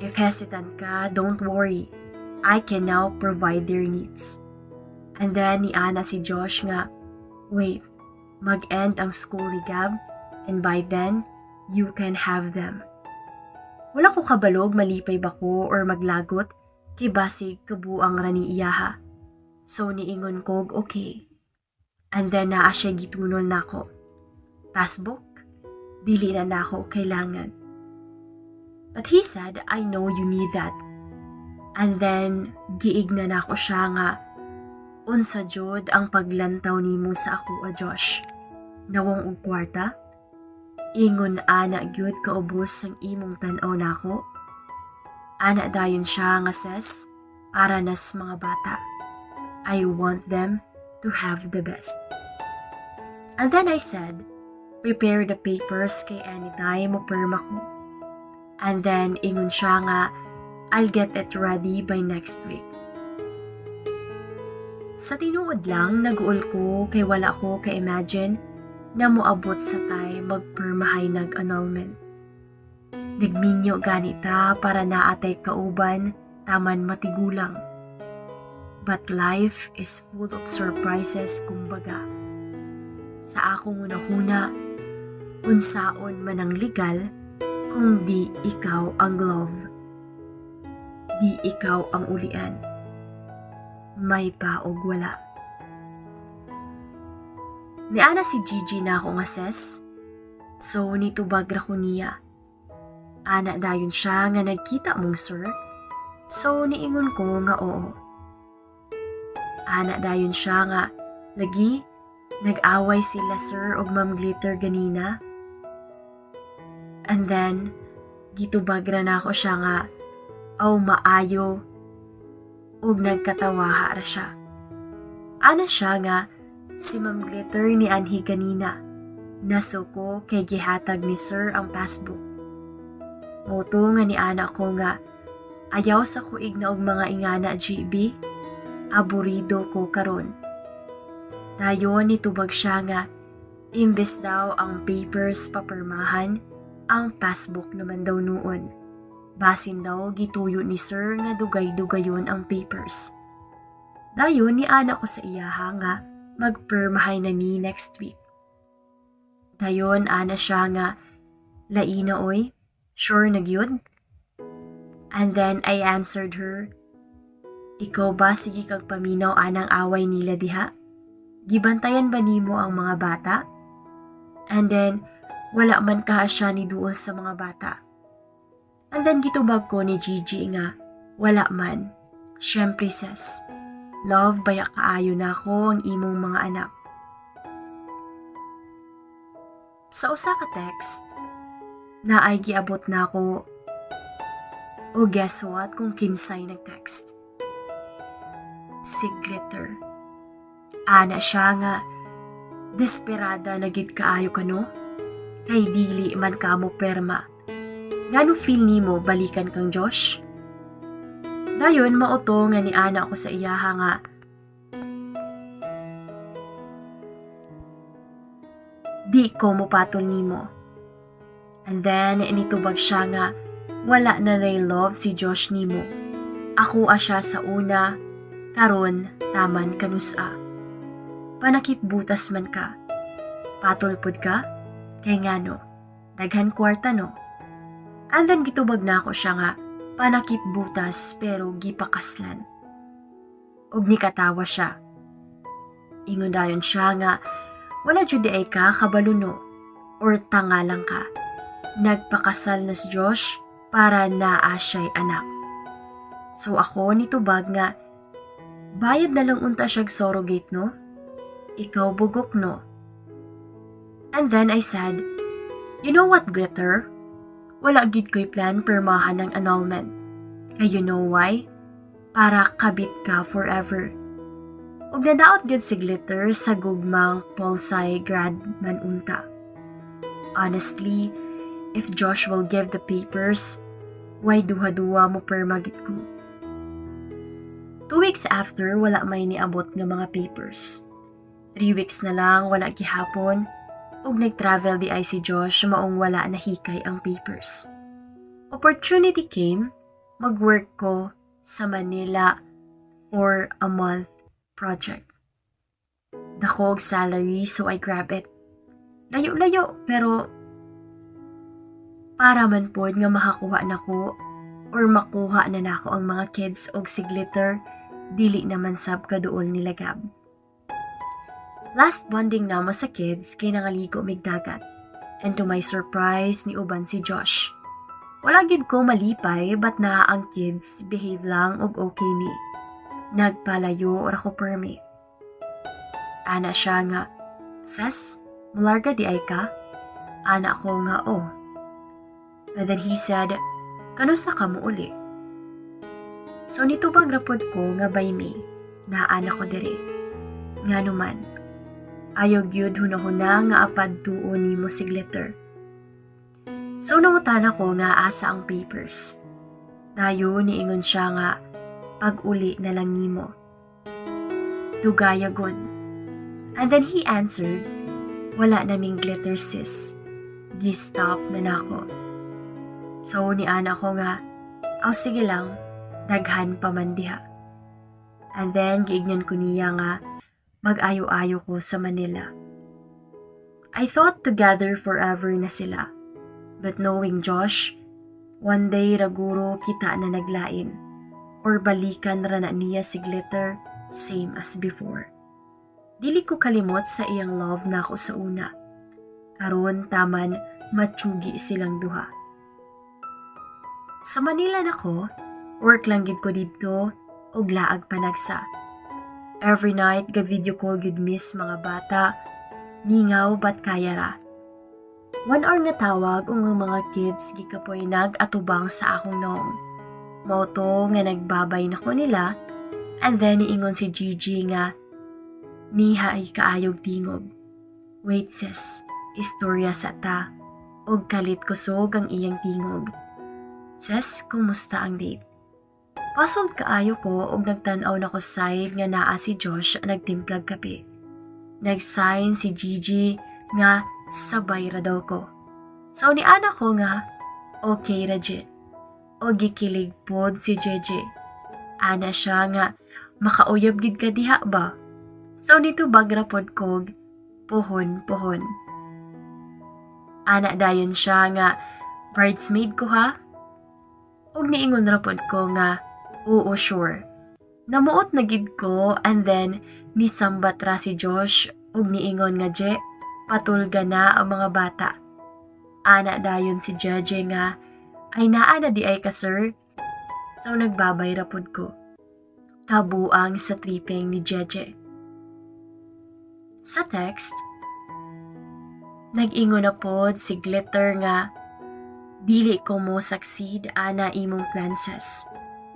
"If hesitant ka, don't worry. I can now provide their needs." And then ni ana si Josh nga, "Wait, mag-end ang school ni Gab and by then, you can have them." Wala ko kabalog malipay ba ko or maglagot kay basig kabuang ra ni iyaha. So niingon kog okay. And then naa siya gitunol nako. Passbook? Dili na nako kailangan. But he said, "I know you need that." And then, giigna nako siya nga, "Unsa jud ang paglantaw nimo sa ako, Josh? Nawong og kwarta? Ingon ana gyud kaubos ang imong tan-aw nako?" Ana dayon siya nga, "Ses, para nas mga bata. I want them to have the best." And then I said, "Prepare the papers kay anytime mo perma ko." And then ingon siya nga, "I'll get it ready by next week." Sa tinuod lang, nag-uol ko kay wala ko ka-imagine na moabot sa time magpermahay nag-annulment. Nagminyo ganita para naatay kauban taman matigulang. But life is full of surprises kumbaga. Sa akong hunahuna, unsaon man ang legal kung di ikaw ang love? Di ikaw ang ulian. May pa og wala. Niana si Gigi na ako nga, "Ses." So nitubag ra ko niya. Ana dayon siya nga, "Nagkita mong sir?" So niingon ko nga oo. Ana dayon siya nga, "Lagi, nag-away sila sir og Ma'am Glitter ganina." And then, gitubag ra nako siya nga, "Aw, maayo," ug nagkatawaha ra siya. Ana siya nga, "Si Ma'am Glitter ni anhi ganina. Nasuko kay gihatag ni sir ang passbook." Mao to nga ni ana ko nga, "Ayaw sa kuig na og mga ingana, GB. Aburido ko karon." Dayon nitubag siya nga, imbes daw ang papers papermahan, ang passbook naman daw noon. Basin daw gituyo ni sir nga dugay-dugayon ang papers. Dayon ni ana ko sa iyaha nga magpermahay na mi next week. Dayon ana siya nga, "Laina oy, sure na gyud?" And then I answered her, "Ikaw ba, sige kag paminaw anang away nila diha? Gibantayan ba nimo ang mga bata?" And then, wala man kaha siya ni duol sa mga bata. And then gitubag ko ni Gigi nga, "Wala man. Siyempre, sis, love baya kaayo na ako ang imong mga anak." Sa usa ka text, naay giabot nako o guess what kung kinsay nag-text? Si Glitter. Ana siya nga, "Desperada na gid kaayo ka, no? Kay dili man ka mo perma. Ngano feel nimo balikan kang Josh?" Dayon mao to nga ni ana ko sa iyaha nga, "Di ko mopatol nimo." And then nitubag siya nga wala na nay love si Josh nimo. Ako siya sa una, karon taman kanusa. Panakip butas man ka. Patol pud ka? Kay ngano? Daghan kwarta, no? And then gitubag nako siya nga panakip butas pero gipakaslan. Og nikatawa siya. Ingon dayon siya nga wala jud diay ka kabalo, no, or tanga lang ka. Nagpakasal na si Josh para naa siya'y anak. So ako nitubag nga bayad na lang unta siyag surrogate, no? Ikaw bugok, no? And then I said, "You know what, Glitter? Wala gid ko'y plan permahan ng annulment. Kay you know why? Para kabit ka forever." Ug nadaot gid si Glitter sa gugmang Polsci grad man unta. Honestly, if Josh will give the papers, why duha-duha mo perma gid ko. 2 weeks after, wala may niabot nga mga papers. 3 weeks na lang, wala gihapon, ug nag-travel diay si Josh maong wala nahikay ang papers. Opportunity came, mag-work ko sa Manila for a month project. Dako og salary, so I grab it. Layo-layo pero para man pod nga makakuha nako or makuha na nako ang mga kids og si Glitter dili naman sab kaduol nila Gab. Last bonding namo sa kids kay nangaligo mig dagat. And to my surprise, niuban si Josh. Wala gid ko malipay but naa ang kids, behave lang og okay mi. Nagpalayo ra ko permi. Ana siya nga, "Ses, mularga diay ka?" Ana ko nga, "Oh." And then he said, "Kanusa ka mo uli?" So nitubag ra pod ko nga by May, naa na ko diri. Nga naman, ayaw gyud hunahuna nga apad tuo nimo si Glitter. So nangutana ko nga asa ang papers. Dayon niingon siya nga pag-uli na lang nimo. Dugaya gud. And then he answered, "Wala naming Glitter, sis. Gi-stop na nako." So ni-ana ko nga, "Aw sige lang, daghan pa man diha." And then giignan ko niya nga mag-ayo-ayo ko sa Manila. I thought together forever na sila. But knowing Josh, one day raguro kita na naglain. Or balikan ra na niya si Glitter, same as before. Dili ko kalimot sa iyang love nako sa una. Karon taman matsugi silang duha. Sa Manila nako, work lang gid ko didto ug laag panagsa. Every night ga video call gid miss mga bata, mingaw but kaya ra. 1 hour nga tawag ug ang mga kids gikapoy nag-atubang sa akong nawong. Mao to nga nagbabay na ko nila, and then niingon si Gigi nga niha ay kaayog tingog. "Wait sis, istorya sa ta." Og kalit kusog ang iyang tingog. "Sis, kumusta ang date?" Puzzled kaayo ko og nagtan-aw nako side nga naa si Josh nagtimplag kape. Nag-sign si Gigi nga sabay ra daw ko. So ni ana ko nga, "Okay ra jud." O gikilig pod si Jeje. Ana siya nga, "Makauyab gid ka diha ba?" So nitubag ra pod kog, "Pohon pohon." Ana dayon siya nga, "Bridesmaid ko ha?" Og niingon ra pod ko nga, "Oo, sure." Namuot na gid ko and then nisambat ra si Josh ug niingon nga, "Je, patulga na ang mga bata." Ana dayon si Jeje nga, "Ay naa na diay ka, sir." So nagbabay ra pod ko. Kabuang sa tripping ni Jeje. Sa text, Nag-ingon na pod si Glitter nga dili ko mo succeed ana imong plan, sis.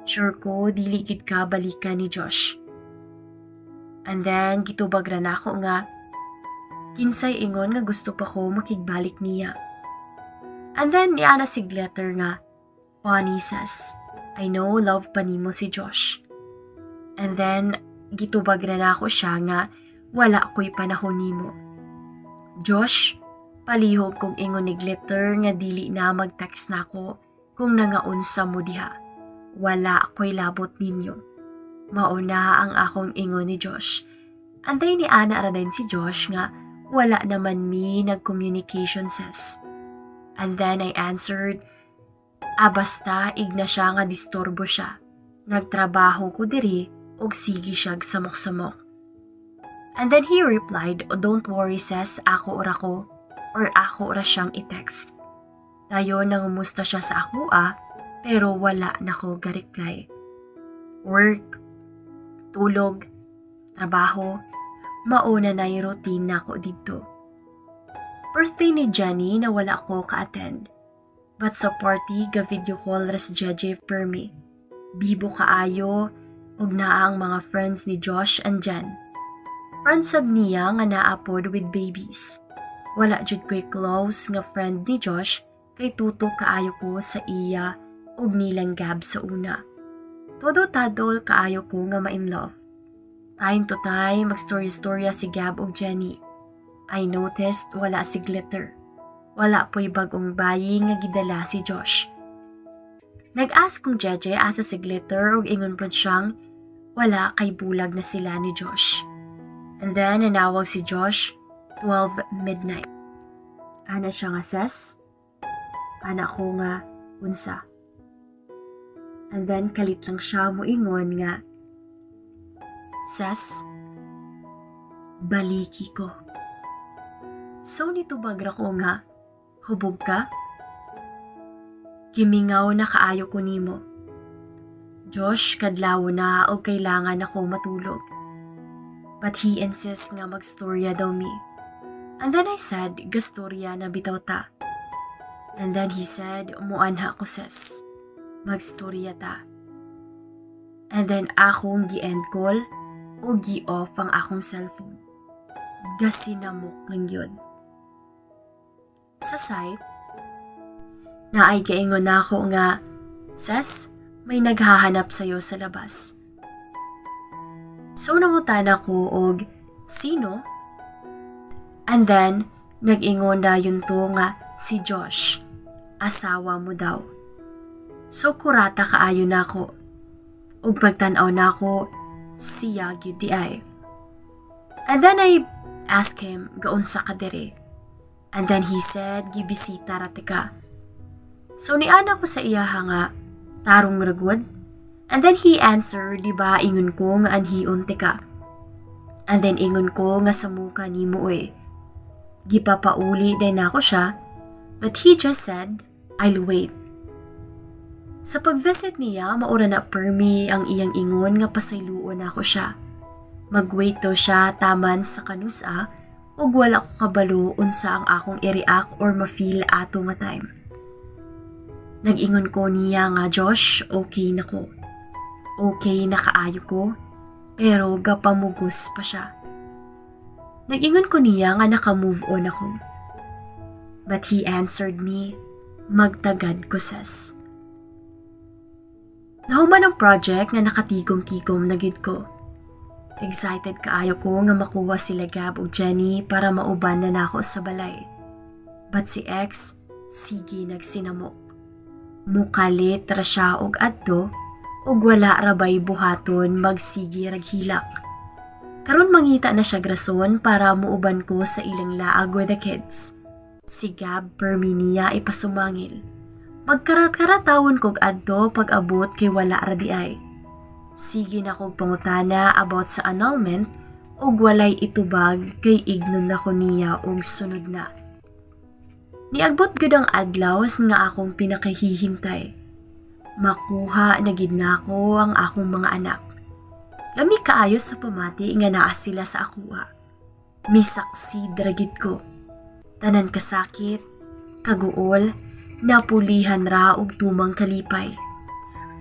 Sure ko dili gid ka balikan ni Josh. And then gitubag ra nako nga kinsay ingon nga gusto pa ko makigbalik niya. And then niana si Glitter nga, "Funny, sis. I know love pa nimo si Josh." And then gitubag ra nako siya nga wala ko'y panahon nimo, Josh. Palihog kong ingon ni Glitter nga dili na mag-text nako kung nangaunsa mo diha. Wala ko'y labot ninyo. Mauna ang akong ingon ni Josh. Anday ni ana ra din si Josh nga wala naman mi nag-communication, sis. And then I answered, "Ah, basta igna siya nga disturbo siya. Nagtrabaho ko diri og sige siyag samok-samok." And then he replied, "Oh, don't worry, sis, ako ora ko or ako ora siyang i-text." Dayon nangumusta siya sa ako ah, pero wala na ko ga-reply. Work, tulog, trabaho, mauna na yung routine nako didto. Birthday ni Jenny na wala ko ka-attend. But sa party, ga-video call ras Jeje permi. Bibo kaayo, ug naa ang mga friends ni Josh and Jen. Friends sab niya nga naa pod with babies. Wala jud ko'y close nga friend ni Josh kay tutok kaayo ko sa iya ug nilang Gab sa una. Todo tadol kaayo ko nga ma-in love. Time to time, magstorya-storya si Gab ug Jenny. I noticed wala si Glitter. Wala po'y bagong bayi nga gidala si Josh. Nag-ask kong Jeje asa si Glitter ug ingon pod siyang wala kay bulag na sila ni Josh. And then nanawag si Josh 12 midnight. Ana siya nga, "Ses." Ana ko nga, "Unsa?" And then kalit lang siya moingon nga, "Ses, baliki ko." So nitubag ra ko nga, "Hubog ka? Gimingaw na kaayo ko nimo. Josh, kadlaw na o kailangan ako matulog." But he insists nga magstorya daw mi. And then I said, "Gastorya na bitaw ta." And then he said, "Muanha ko, sis. Magstorya ta." And then akong gi-end call o gi-off ang akong cellphone. Gasinamok lang yun. Sa site, naay gaingon na ako nga, "Ses, may naghahanap sa'yo sa labas." So nangutana ko og, "Sino?" And then, nag-ingon na yun to nga si Josh, asawa mo daw. So kurata kaayo nako. Ug pagtan-aw nako, siya gyud di ay. And then I asked him, "Gaunsa ka diri?" And then he said, "Gibisita ra ka." So niana ko sa iyaha nga, "Tarong ra gud?" And then he answered, "Di ba ingon ko nga anhion ka?" And then ingon ko nga samuka nimo oy. Gipapauli din ako siya, but he just said, "I'll wait." Sa pag-visit niya, maura na permi ang iyang ingon nga pasayloon ako siya. Mag-wait daw siya taman sa kanusa ug wala ko kabalo unsa ang akong i-react or ma-feel ato nga time. Nag-ingon ko niya nga, "Josh, okay na ko. Okay na kaayo ko," pero gapamugos pa siya. Nag-ingon ko niya nga naka-move on ako. But he answered me, "Magtagad ko, sis." Nahuman ang project nga nakatigom-tigom na gid ko. Excited kaayo ko nga makuha sila Gab ug Jenny para mauban na nako sa balay. But si ex, sige nagsinamok. Mukalit ra siya og adto ug wala ra bay buhaton magsige rag hilak. Karon mangita na siya rason para muuban ko sa ilang laag with the kids. Si Gab permi niya ipasumangil. Magkarat-karatawon kog adto pag abot kay wala ra di ay. Sige na kog pangutana about sa annulment ug walay itubag kay ignon na ko niya og sunod na. Niagbot gud ang adlaw nga akong pinakahihintay. Makuha na gid nako ang akong mga anak. Lami kaayo sa pamati nga naa sila sa akuha. Mi-succeed ra gid ko. Tanan kasakit, kaguol, napulihan ra og tumang kalipay.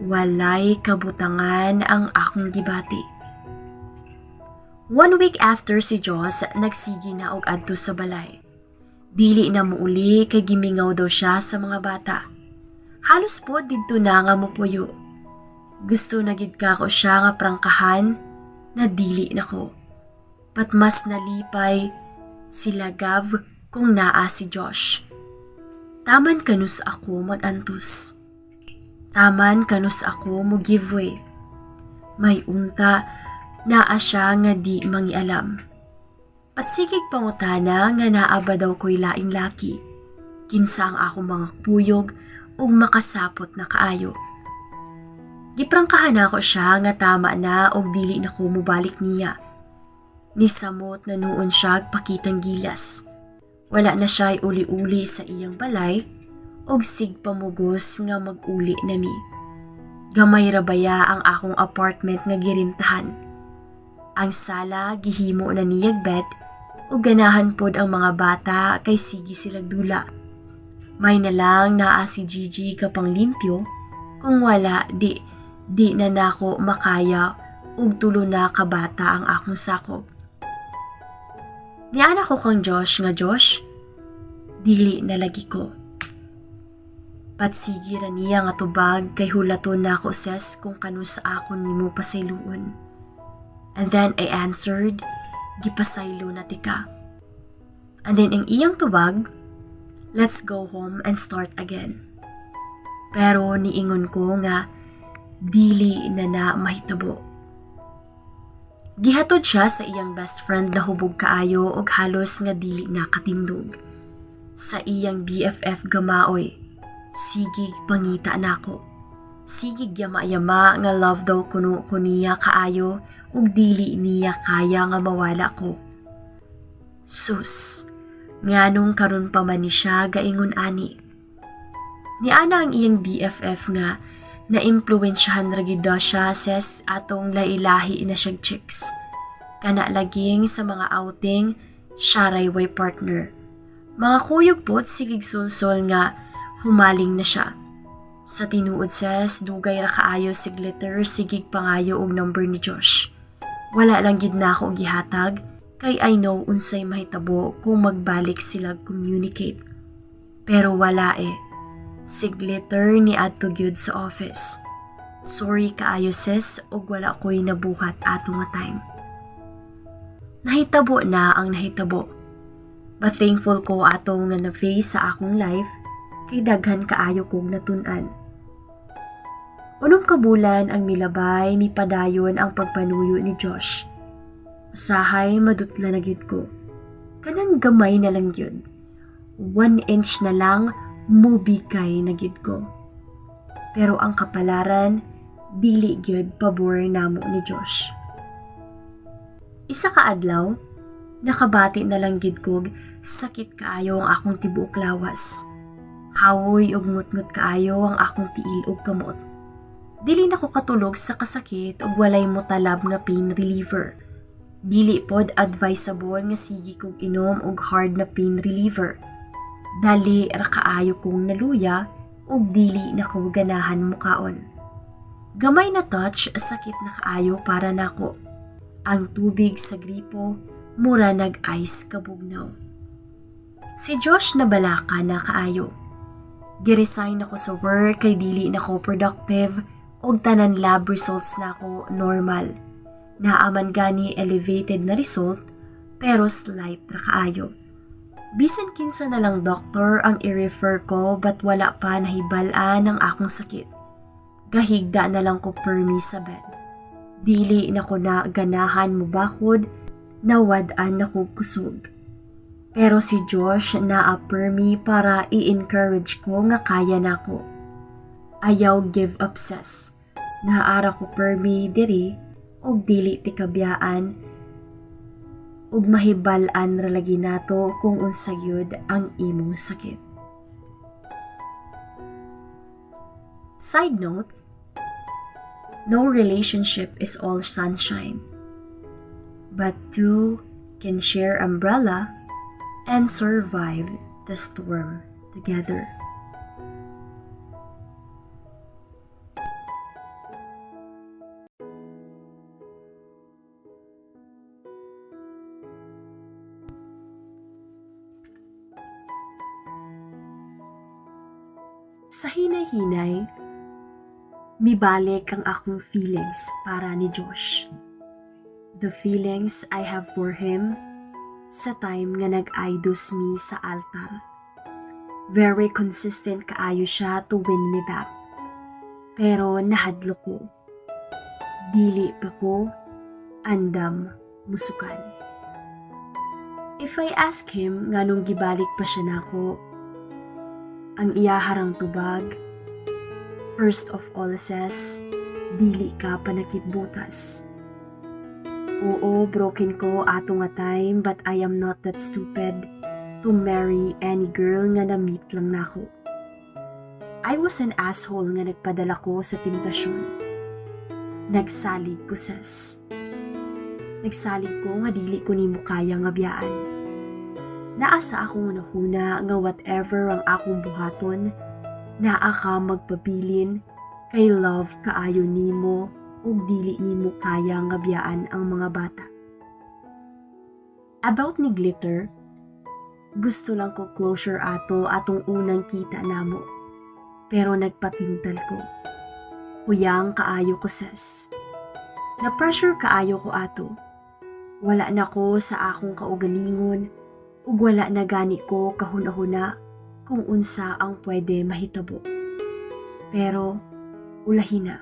Walay kabutangan ang akong gibati. One week after, si Josh nagsigi na og adto sa balay. Dili na muuli kay gimingaw daw siya sa mga bata. Halos po didto na nga mopuyo. Gusto na gid kako siya nga prangkahan na dili nako. But mas nalipay sila Gav kung naa si Josh. Taman kanus ako magantos. Taman kanus ako mo give way. May unta naa siya nga di mangialam. Patsigig pangutana nga naa ba daw ko'y laing laki. Kinsa ang akong mga puyog ug makasapot na kaayo. Giprangkahan nako siya nga tama na og dili na ko mobalik niya. Nisamot na nuon siya pakitang gilas. Wala na siya uli-uli sa iyang balay og sigpamugos nga mag-uli nami. Gamay ra baya ang akong apartment nga girintahan. Ang sala gihimo na niyag bed ug ganahan pod ang mga bata kay sige sila dula. May na lang naa si Gigi kapang limpyo, kung wala di di na nako makaya ug tulo na ka bata ang akong sakop. Niana ko kang Josh nga, "Josh, dili na lagi ko." Patsigi ra niya nga tubag kay hulaton nako, sis, kung kanus ako nimo pasayloon. And then I answered, "Gipasaylo na tika." And then ang iyang tubag, "Let's go home and start again." Pero niingon ko nga dili na na mahitabo. Gihatod siya sa iyang best friend na hubog kaayo og halos nga dili na katindog. Sa iyang BFF gamaoy, sigig pangita nako. Sigig yama-yama nga love daw kuno ko niya kaayo ug dili niya kaya nga mawala ko. Sus, nganong karon pa man ni siya gaingon ani? Niana ang iyang BFF nga na-impluwensyahan ra gyud daw siya, ses, atong lahi-lahi na siyang chicks. Kana laging sa mga outing, siya ray way partner. Mga kuyog pod sigig sulsol nga humaling na siya. Sa tinuod, ses, dugay ra kaayo si Glitter sigig pangayo og number ni Josh. Wala lang gid na ako gihatag kay I know unsay mahitabo kung magbalik sila communicate. Pero wala eh. Si Glitter ni adto gyud sa office. Sorry kaayo, sis, ug wala ko'y nabuhat ato nga time. Nahitabo na ang nahitabo. But thankful ko ato nga na-face sa akong life kay daghan kaayo kong natun-an. 6 ka bulan ang milabay, mipadayon ang pagpanuyo ni Josh. Usahay madutla na gyud ko. Kanang gamay na lang gyud. 1 inch na lang, mubigay na gyud ko. Pero ang kapalaran, dili gyud pabor namo ni Josh. Isa ka adlaw, nakabati na lang gyud kog sakit kaayo ang akong tibuok lawas. Hawoy ug ngut-ngut kaayo ang akong tiil ug kamot. Dili na ko katulog sa kasakit ug walay motalab nga pain reliever. Dili pod advisable nga sige kog inom og hard na pain reliever. Dali ra kaayo kong naluya ug dili na ko ganahan mukaon. Gamay na touch, sakit na kaayo para nako. Ang tubig sa gripo mura nag-ice kabugnaw. Si Josh nabalaka na kaayo. Giresign ako sa work kay dili na ko productive ug tanan lab results nako normal. Naa man gani elevated na result pero slight ra kaayo. Bisan kinsa na lang doctor ang i-refer ko, but wala pa nahibal-an ang akong sakit. Gahigda na lang ko permi sa bed. Dili na ko na ganahan mubakod, nawad-an na ko kusog. Pero si Josh naa permi para i-encourage ko nga kaya nako. Ayaw give up, sis. Naa ra ko permi diri og dili tikabiyaan ug mahibal-an ra lagi nato kung unsa gyud ang imong sakit. Side note, no relationship is all sunshine. But two can share umbrella and And survive the storm together. Sa hinay-hinay, mibalik ang akong feelings para ni Josh. The feelings I have for him sa time nga nag-I do's mi sa altar. Very consistent kaayo siya to win me back. Pero nahadlok ko. Dili pa ko andam musukal. If I ask him nganong gibalik pa siya nako, ang iyaha rang tubag, "First of all, Ses, dili ka panakitbutas. Oo, broken ko ato nga time, but I am not that stupid to marry any girl nga na-meet lang nako. I was an asshole nga nagpadala ko sa temptasyon. Nagsalig ko, Ses. Nagsalig ko nga dili ko nimo kaya nga biyaan. Naa sa akong hunahuna nga whatever ang akong buhaton, naa ka magpabilin kay love kaayo nimo ug dili nimo kaya nga biyaan ang mga bata. About ni Glitter, gusto lang ko closure ato atong unang kita namo. Pero nagpatintal ko. Huyang kaayo ko, Ses. Na-pressure kaayo ko ato. Wala na ko sa akong kaugalingon ug wala na gani ko kahuna-huna kung unsa ang pwede mahitabo. Pero ulahi na.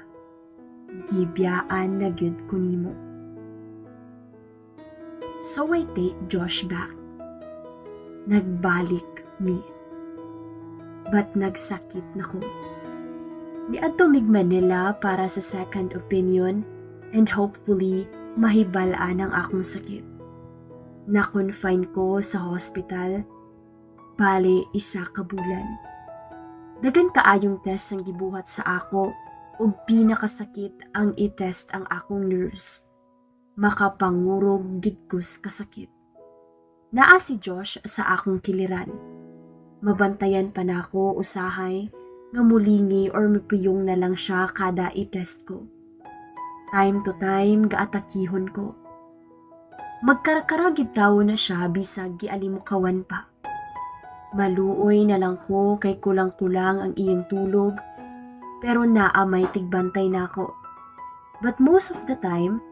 Gibiyaan na gyud ko nimo. So I take Josh back. Nagbalik mi. But nagsakit na ko. Niadto mig Manila para sa second opinion and hopefully mahibal-an ang akong sakit. Na-confine ko sa hospital, bale 1 ka bulan. Daghan kaayong test ang gibuhat sa ako ug pinakasakit ang i-test ang akong nerves. Makapangurog gid kus kasakit. Naa si Josh sa akong kiliran. Mabantayan pa nako usahay nga mulingi or mipuyong na lang siya kada i-test ko. Time to time gaatakihon ko. Magkarakara gid tawo na siya bisag gialimukawan pa. Maluoy na lang ko kay kulang-kulang ang iyang tulog, pero naa may tigbantay nako. But most of the time,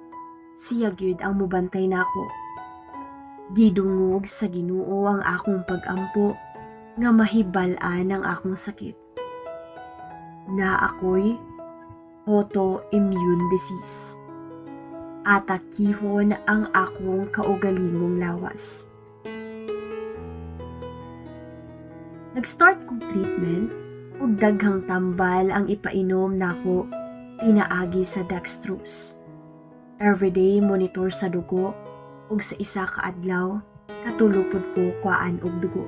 siya gyud ang mubantay nako. Gidungog sa Ginoo ang akong pagampo nga mahibal-an ang akong sakit. Naa ako'y autoimmune disease. Atakihon ang akong kaugalingong lawas. Nag-start kog treatment ug daghang tambal ang ipainom nako pinaagi sa dextrose. Everyday monitor sa dugo ug sa 1 ka adlaw katulo pud ko kuhaan og dugo.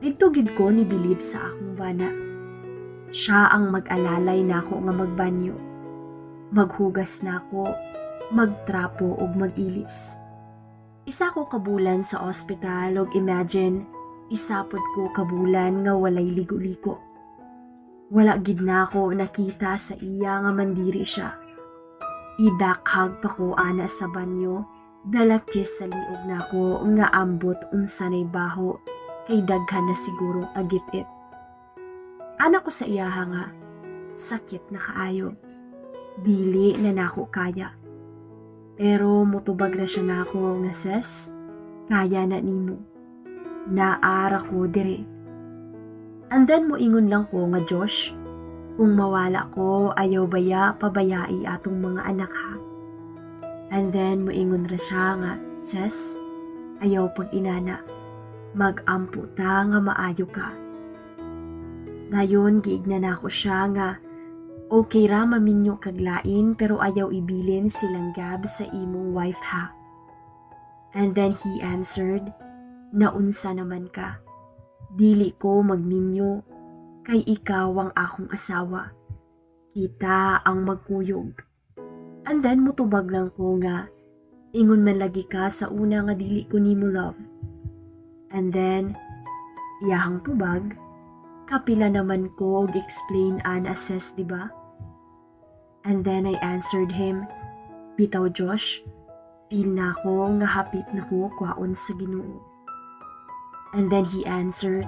Didto gid ko ni bilib sa akong bana. Siya ang mag-alalay nako nga magbanyo. Maghugas nako, magtrapo ug mag-ilis. 1 ko ka bulan sa ospital ug imagine, 1 pod ko ka bulan nga walay ligo-ligo. Wala gid nako nakita sa iya nga mandiri siya. I-back hug pa ko ana sa banyo, dala kiss sa liog nako nga ambot unsa nay baho kay daghan na siguro agit-it. Ana ko sa iyaha nga, sakit na kaayo. Dili na nako kaya. Pero mutubag na siya nako nga, "Ses, kaya na nimo. Naa ra ko dire." And then moingon lang ko nga, "Josh, kung mawala ko, ayaw baya pabayai atong mga anak ha." And then moingon ra siya nga, "Ses, ayaw pag inana. Magampo ta nga maayo ka." Dayon giigna nako siya nga, "Okay ra maminyo kag lain, pero ayaw ibilin silang Gab sa imong wife ha." And then he answered, "Naunsa naman ka. Dili ko magminyo kay ikaw ang akong asawa. Kita ang magkuyog." And then mutubag lang ko nga, "Ingon man lagi ka sa una nga dili ko nimo love." And then, iyahang tubag, "Kapila naman ko og explain ana, sis, di ba?" And then I answered him, "Bitaw, Josh, feel na ako nga hapit na ko kwaon sa Ginoo." And then he answered,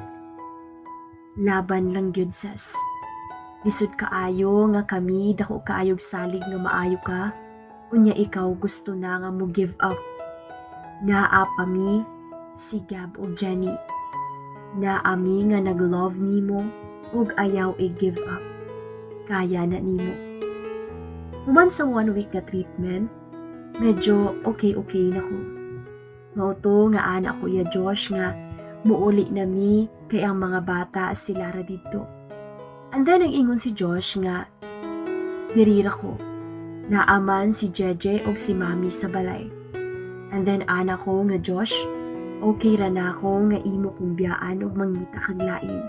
"Laban lang gyud, sis. Lisod kaayo nga kami dako kaayog salig nga maayo ka, unya ikaw gusto na nga mo give up. Naa pa mi, si Gab ug Jenny. Naa mi nga nag-love nimo ug ayaw i-give up. Kaya na nimo." Human sa one week nga treatment, medyo okay-okay na ko. Mao to nga ana ko iya, Josh, nga muuli na mi kay ang mga bata sila ra didto. And then ang ingon si Josh nga dirira ko. Naaman si Jeje og si Mami sa balay. And then ana ko nga, "Josh, okay ra na ako nga imo kong biyaan og mangita kag lain."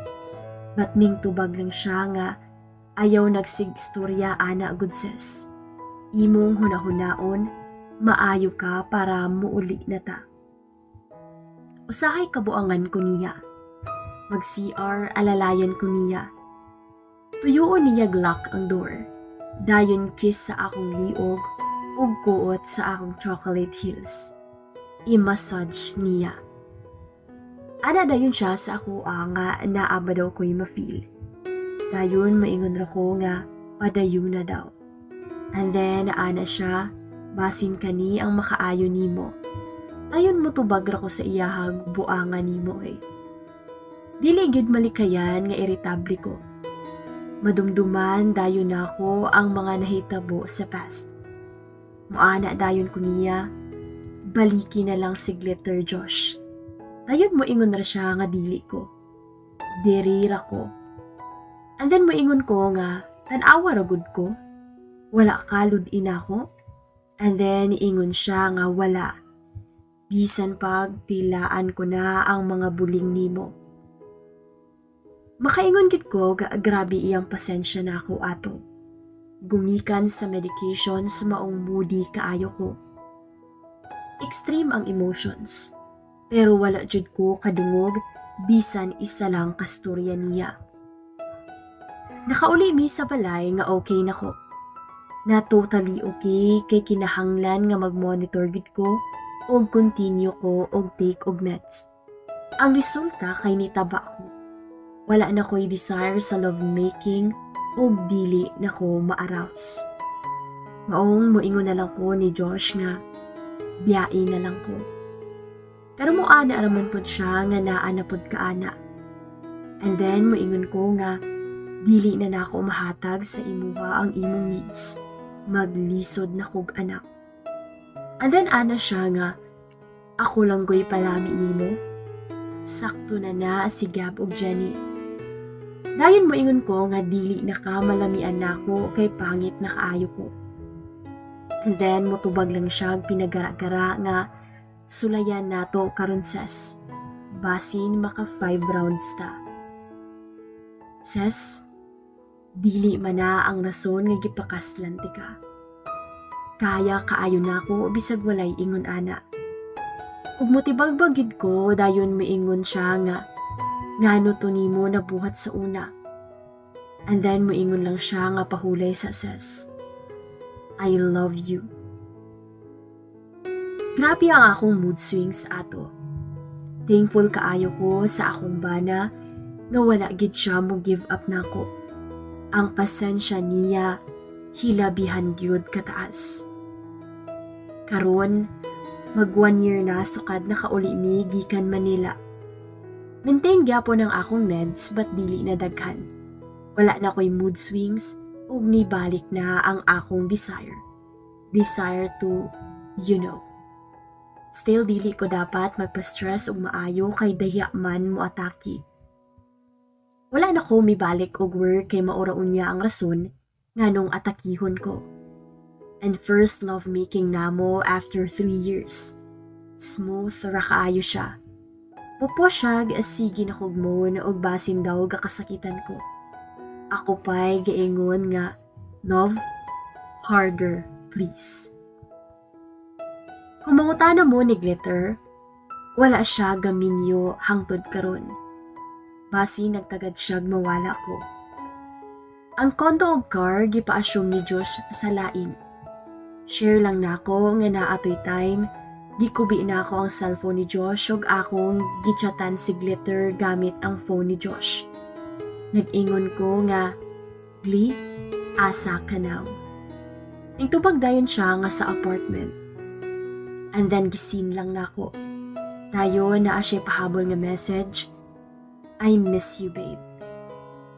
But ning tubag lang siya nga, "Ayaw nagsigstorya ana gud, sis. Imong hunahunaon, maayo ka para muuli na ta." Usahay kabuangan ko niya. Mag-CR, alalayan ko niya. Tuyuon niya lock ang door. Dayon kiss sa akong liog ug kuot sa akong chocolate heels. I-massage niya. Ana dayon siya sa ako nga naa ba daw ko'y ma-feel. Dayon maingon ra ko nga padayon na daw. And then ana siya, "Basin kani ang makaayo nimo." Dayon motubag ra ko sa iyahag buangan nimo eh. Dili gyud malikayan nga iritable ko. Madumduman dayon nako ang mga nahitabo sa past. Muana dayon ko niya, "Baliki na lang si Glitter, Josh." Dayon mo ingon ra siya nga dili ko. Diri ra ko. And then moingon ko nga tan-awa ra gud ko. Wala ka lud-in ako. And then ingon siya nga wala. Bisan pag tilaan ko na ang mga buling nimo. Makaingon gid ko ga grabe iyang pasensya nako ato. Gumikan sa medications, maong moody kaayo ko. Extreme ang emotions. Pero wala jud ko kadungog bisan isa lang kastorya niya. Nakauli mi sa balay nga okay na ko. Na totally okay kay kinahanglan nga mag-monitor gid ko og continue ko og take og meds. Ang resulta kay nitaba ko. Wala na ko'y desire sa love making ug dili na ko ma-arouse. Maong moingon na lang ko ni Josh nga biyai na lang ko. Pero moana raman pod siya nga naa na pod kaana. And then moingon ko nga dili na nako mahatag sa imuha ang imong needs. Maglisod na kog anak. And then ana siya nga ako lang goy palami nimo. Sakto na na si Gab ug Jenny. Dayon moingon ko nga dili na ka malamian nako kay pangit na kaayo ko. And then motubag lang siya pinagara-gara nga sulayan nato karon, sis. Basin maka 5 rounds ta. Sis, dili man na ang rason nga gipakaslan ti ka. Kaya kaayo nako bisag walay ingon ana. Ug motibagbag gid ko, dayon moingon siya nga ngano to nimo nabuhat sa una. And then moingon lang siya nga pahulay sa, sis. I love you. Grabe ang akong mood swings ato. Thankful kaayo ko sa akong bana nga wala gid siya mo give up nako. Ang pasensya niya hilabihan gyud kataas. Karon, mag one year na sukad nakauli mi gikan Manila. Maintain gyapon ang akong meds but dili na daghan. Wala na ko'y mood swings ug nibalik na ang akong desire. Desire to. Still dili ko dapat magpa-stress og maayo kay daya man mo atake. Wala na ko mibalik og work kay maura unya ang rason nganong atakihon ko. And first love making namo after 3 years. Smooth ra kaayo siya. Popo siya, sige na kog moan og basin daw gakasakitan ko. Ako pa'y gaingon nga, "Love, harder, please." Kung mangutana mo ni Glitter, Wala siya gaminyo hangtod karon. Basi nagtagad siya mawala ko. Ang condo og car gipa-assume ni Josh sa lain. Share lang nako nga naa toy time, gikubi nako ang cellphone ni Josh ug akong gichatan si Glitter gamit ang phone ni Josh. Nag-ingon ko nga, "Gli, asa ka now?" Ningtubag dayon siya nga sa apartment. And then gi-seen lang nako. Dayon naa siya pahabol nga message, "I miss you, babe."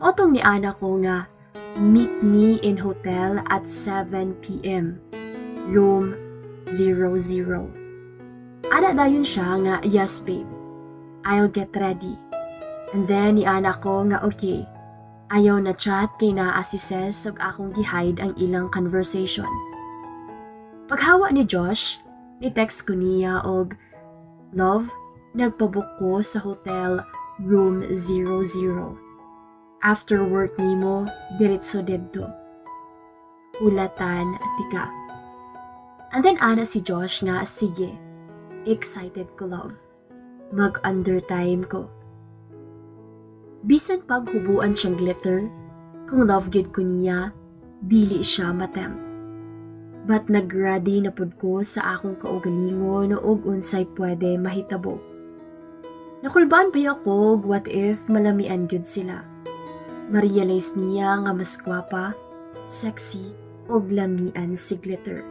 Mao tong niana ko nga, "Meet me in hotel at 7 p.m. Room 00." Ana dayon siya nga, "Yes, babe. I'll get ready." And then niana ko nga, "Okay." Ayaw na chat kay naa si Ses ug akong gi-hide ang ilang conversation. Paghawa ni Josh, ni-text ko niya og, "Love, nagpabook ko sa hotel room 00. After work nimo, diretso didto. Hulatan tika." And then ana si Josh nga, "Sige, excited ko, love. Mag-undertime ko." Bisan paghubuan siyang Glitter, kung love gid ko niya, dili siya matempt. But nag-ready na pud ko sa akong kaugalingon ug unsay pwede mahitabo. Nakulbaan ba ako og what if malamian gyud sila. Ma-realize niya nga mas gwapa, sexy, ug lamian si Glitter.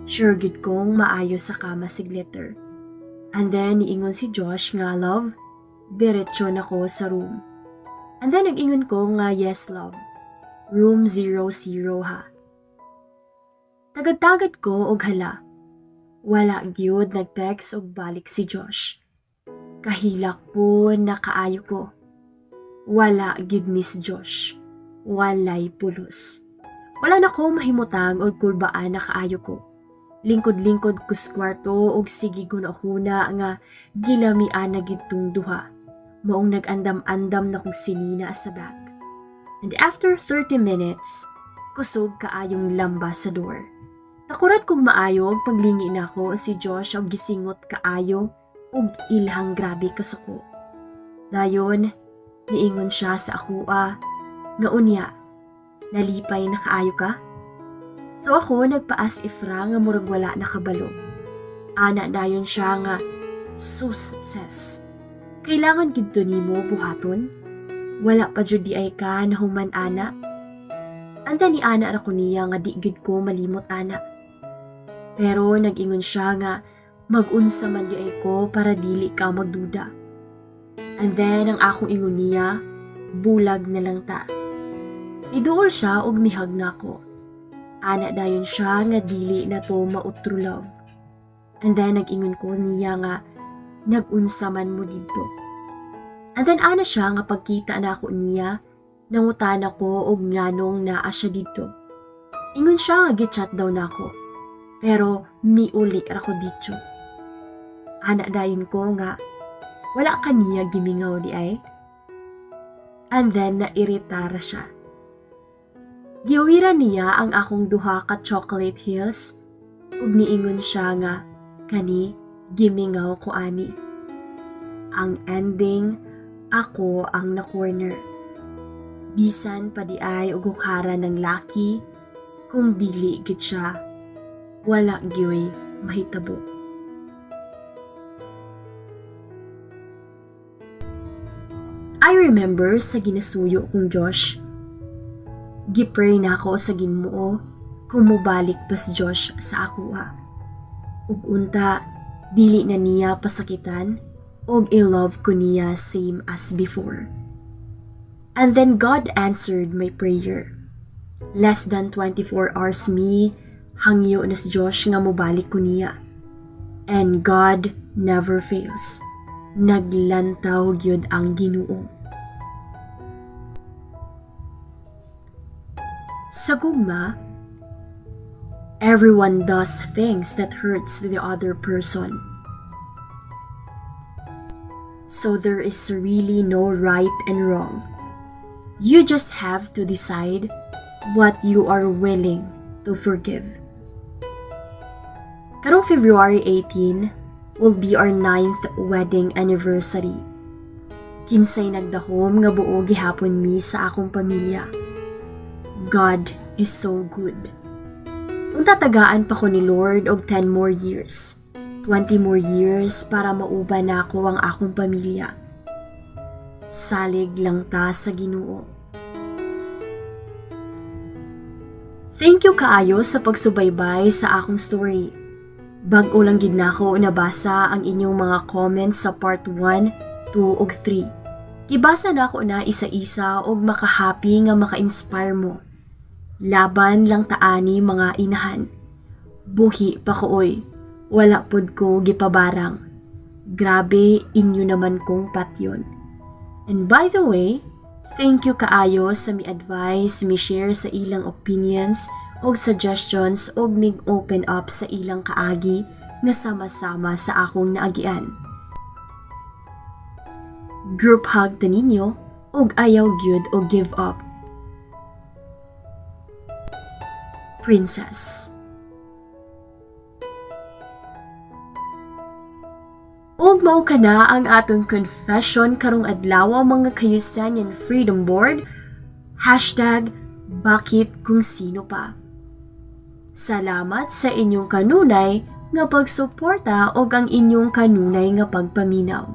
Sure gid kong maayo sa kama si Glitter. And then niingon si Josh nga, "Love, diretso na ko sa room." And then nag-ingon ko nga, "Yes, love. Room 00 ha." Tagad-tagad ko og hala. Wala gyud nag-text og balik si Josh. Kahilak po na kaayo ko. Wala gyud miss Josh. Walay pulos. Wala na ko mahimutang og kulbaan na kaayo ko. Lingkod-lingkod ko sa kwarto og sige guna-huna nga gilamian na gid tong duha. Maong nag-andam-andam na kong sinina sa bag. And after 30 minutes, kusog kaayong lamba sa door. Nakurat kong maayo og paglingi nako si Josh og gisingot kaayo ug ilhang grabe kasuko. Dayon, niingon siya sa akoa nga, "Unya, nalipay na kaayo ka?" So ako nagpa-as if ra nga murag wala nakabalo. Ana dayon siya nga, "Sus, ses. Kailangan gid to nimo buhaton? Wala pa jud di ay ka nahuman ana?" Anda ni ana ra ko niya nga di gid ko malimot ana. Pero nag-ingon siya nga mag-unsa man di ay ko para dili ka magduda. And then ang akong ingon niya, "Bulag na lang ta." Niduol siya og mihag nako. Ana dayon siya nga dili na to mautro, love. And then nag-ingon ko niya nga nag-unsa man mo didto. And then ana siya nga pagkita na ako niya, nangutana ko og nganong naa siya didto. Ingon siya nga gichat daw nako. Pero miuli ra ko didto. Ana dayon ko nga wala ka niya gimingaw di ay. And then nairitara siya. Gihuwiran niya ang akong duha ka chocolate heels ug niingon siya nga kani gimingaw ko ani. Ang ending, ako ang na-corner. Bisan pa di ay og hukara ng laki, kung dili gid siya, wala gyoy mahitabo. I remember sa ginasuyo kong Josh, gipray na ako sa Ginoo kung mobalik pa si Josh sa akoa. Ug unta dili na niya pasakitan og i-love ko niya same as before. And then God answered my prayer. Less than 24 hours me hangyo na si Josh nga mobalik ko niya. And God never fails. Naglantaw gyud ang Ginoo. Sa gugma, everyone does things that hurts the other person. So there is really no right and wrong. You just have to decide what you are willing to forgive. Karong February 18, will be our ninth wedding anniversary. Kinsay nagdahom nga buo gihapon mi sa akong pamilya. God is so good. Unta tagaan pa ko ni Lord og 10 more years, 20 more years para mauban nako ang akong pamilya. Salig lang ta sa Ginoo. Thank you kaayo sa pagsubaybay sa akong story. Bag-o lang gid nako nabasa ang inyong mga comments sa part 1, 2 ug 3. Gibasa nako na isa-isa og makahappy nga maka-inspire mo. Laban lang ta ani, mga inahan. Buhi pa ko oy. Wala pud ko gipabarang. Grabe inyo naman kong patyon. And by the way, thank you kaayo sa mi-advise, mi-share sa ilang opinions og suggestions og mig-open up sa ilang kaagi nga sama-sama sa akong naagian. Group hug ta ninyo og ayaw gyud og give up. Princess. Ug mao kana ang atong confession karong adlaw, mga ka-Usanian Freedom Board. #BakitKungSinoPa. Salamat sa inyong kanunay nga pagsuporta og ang inyong kanunay nga pagpaminaw.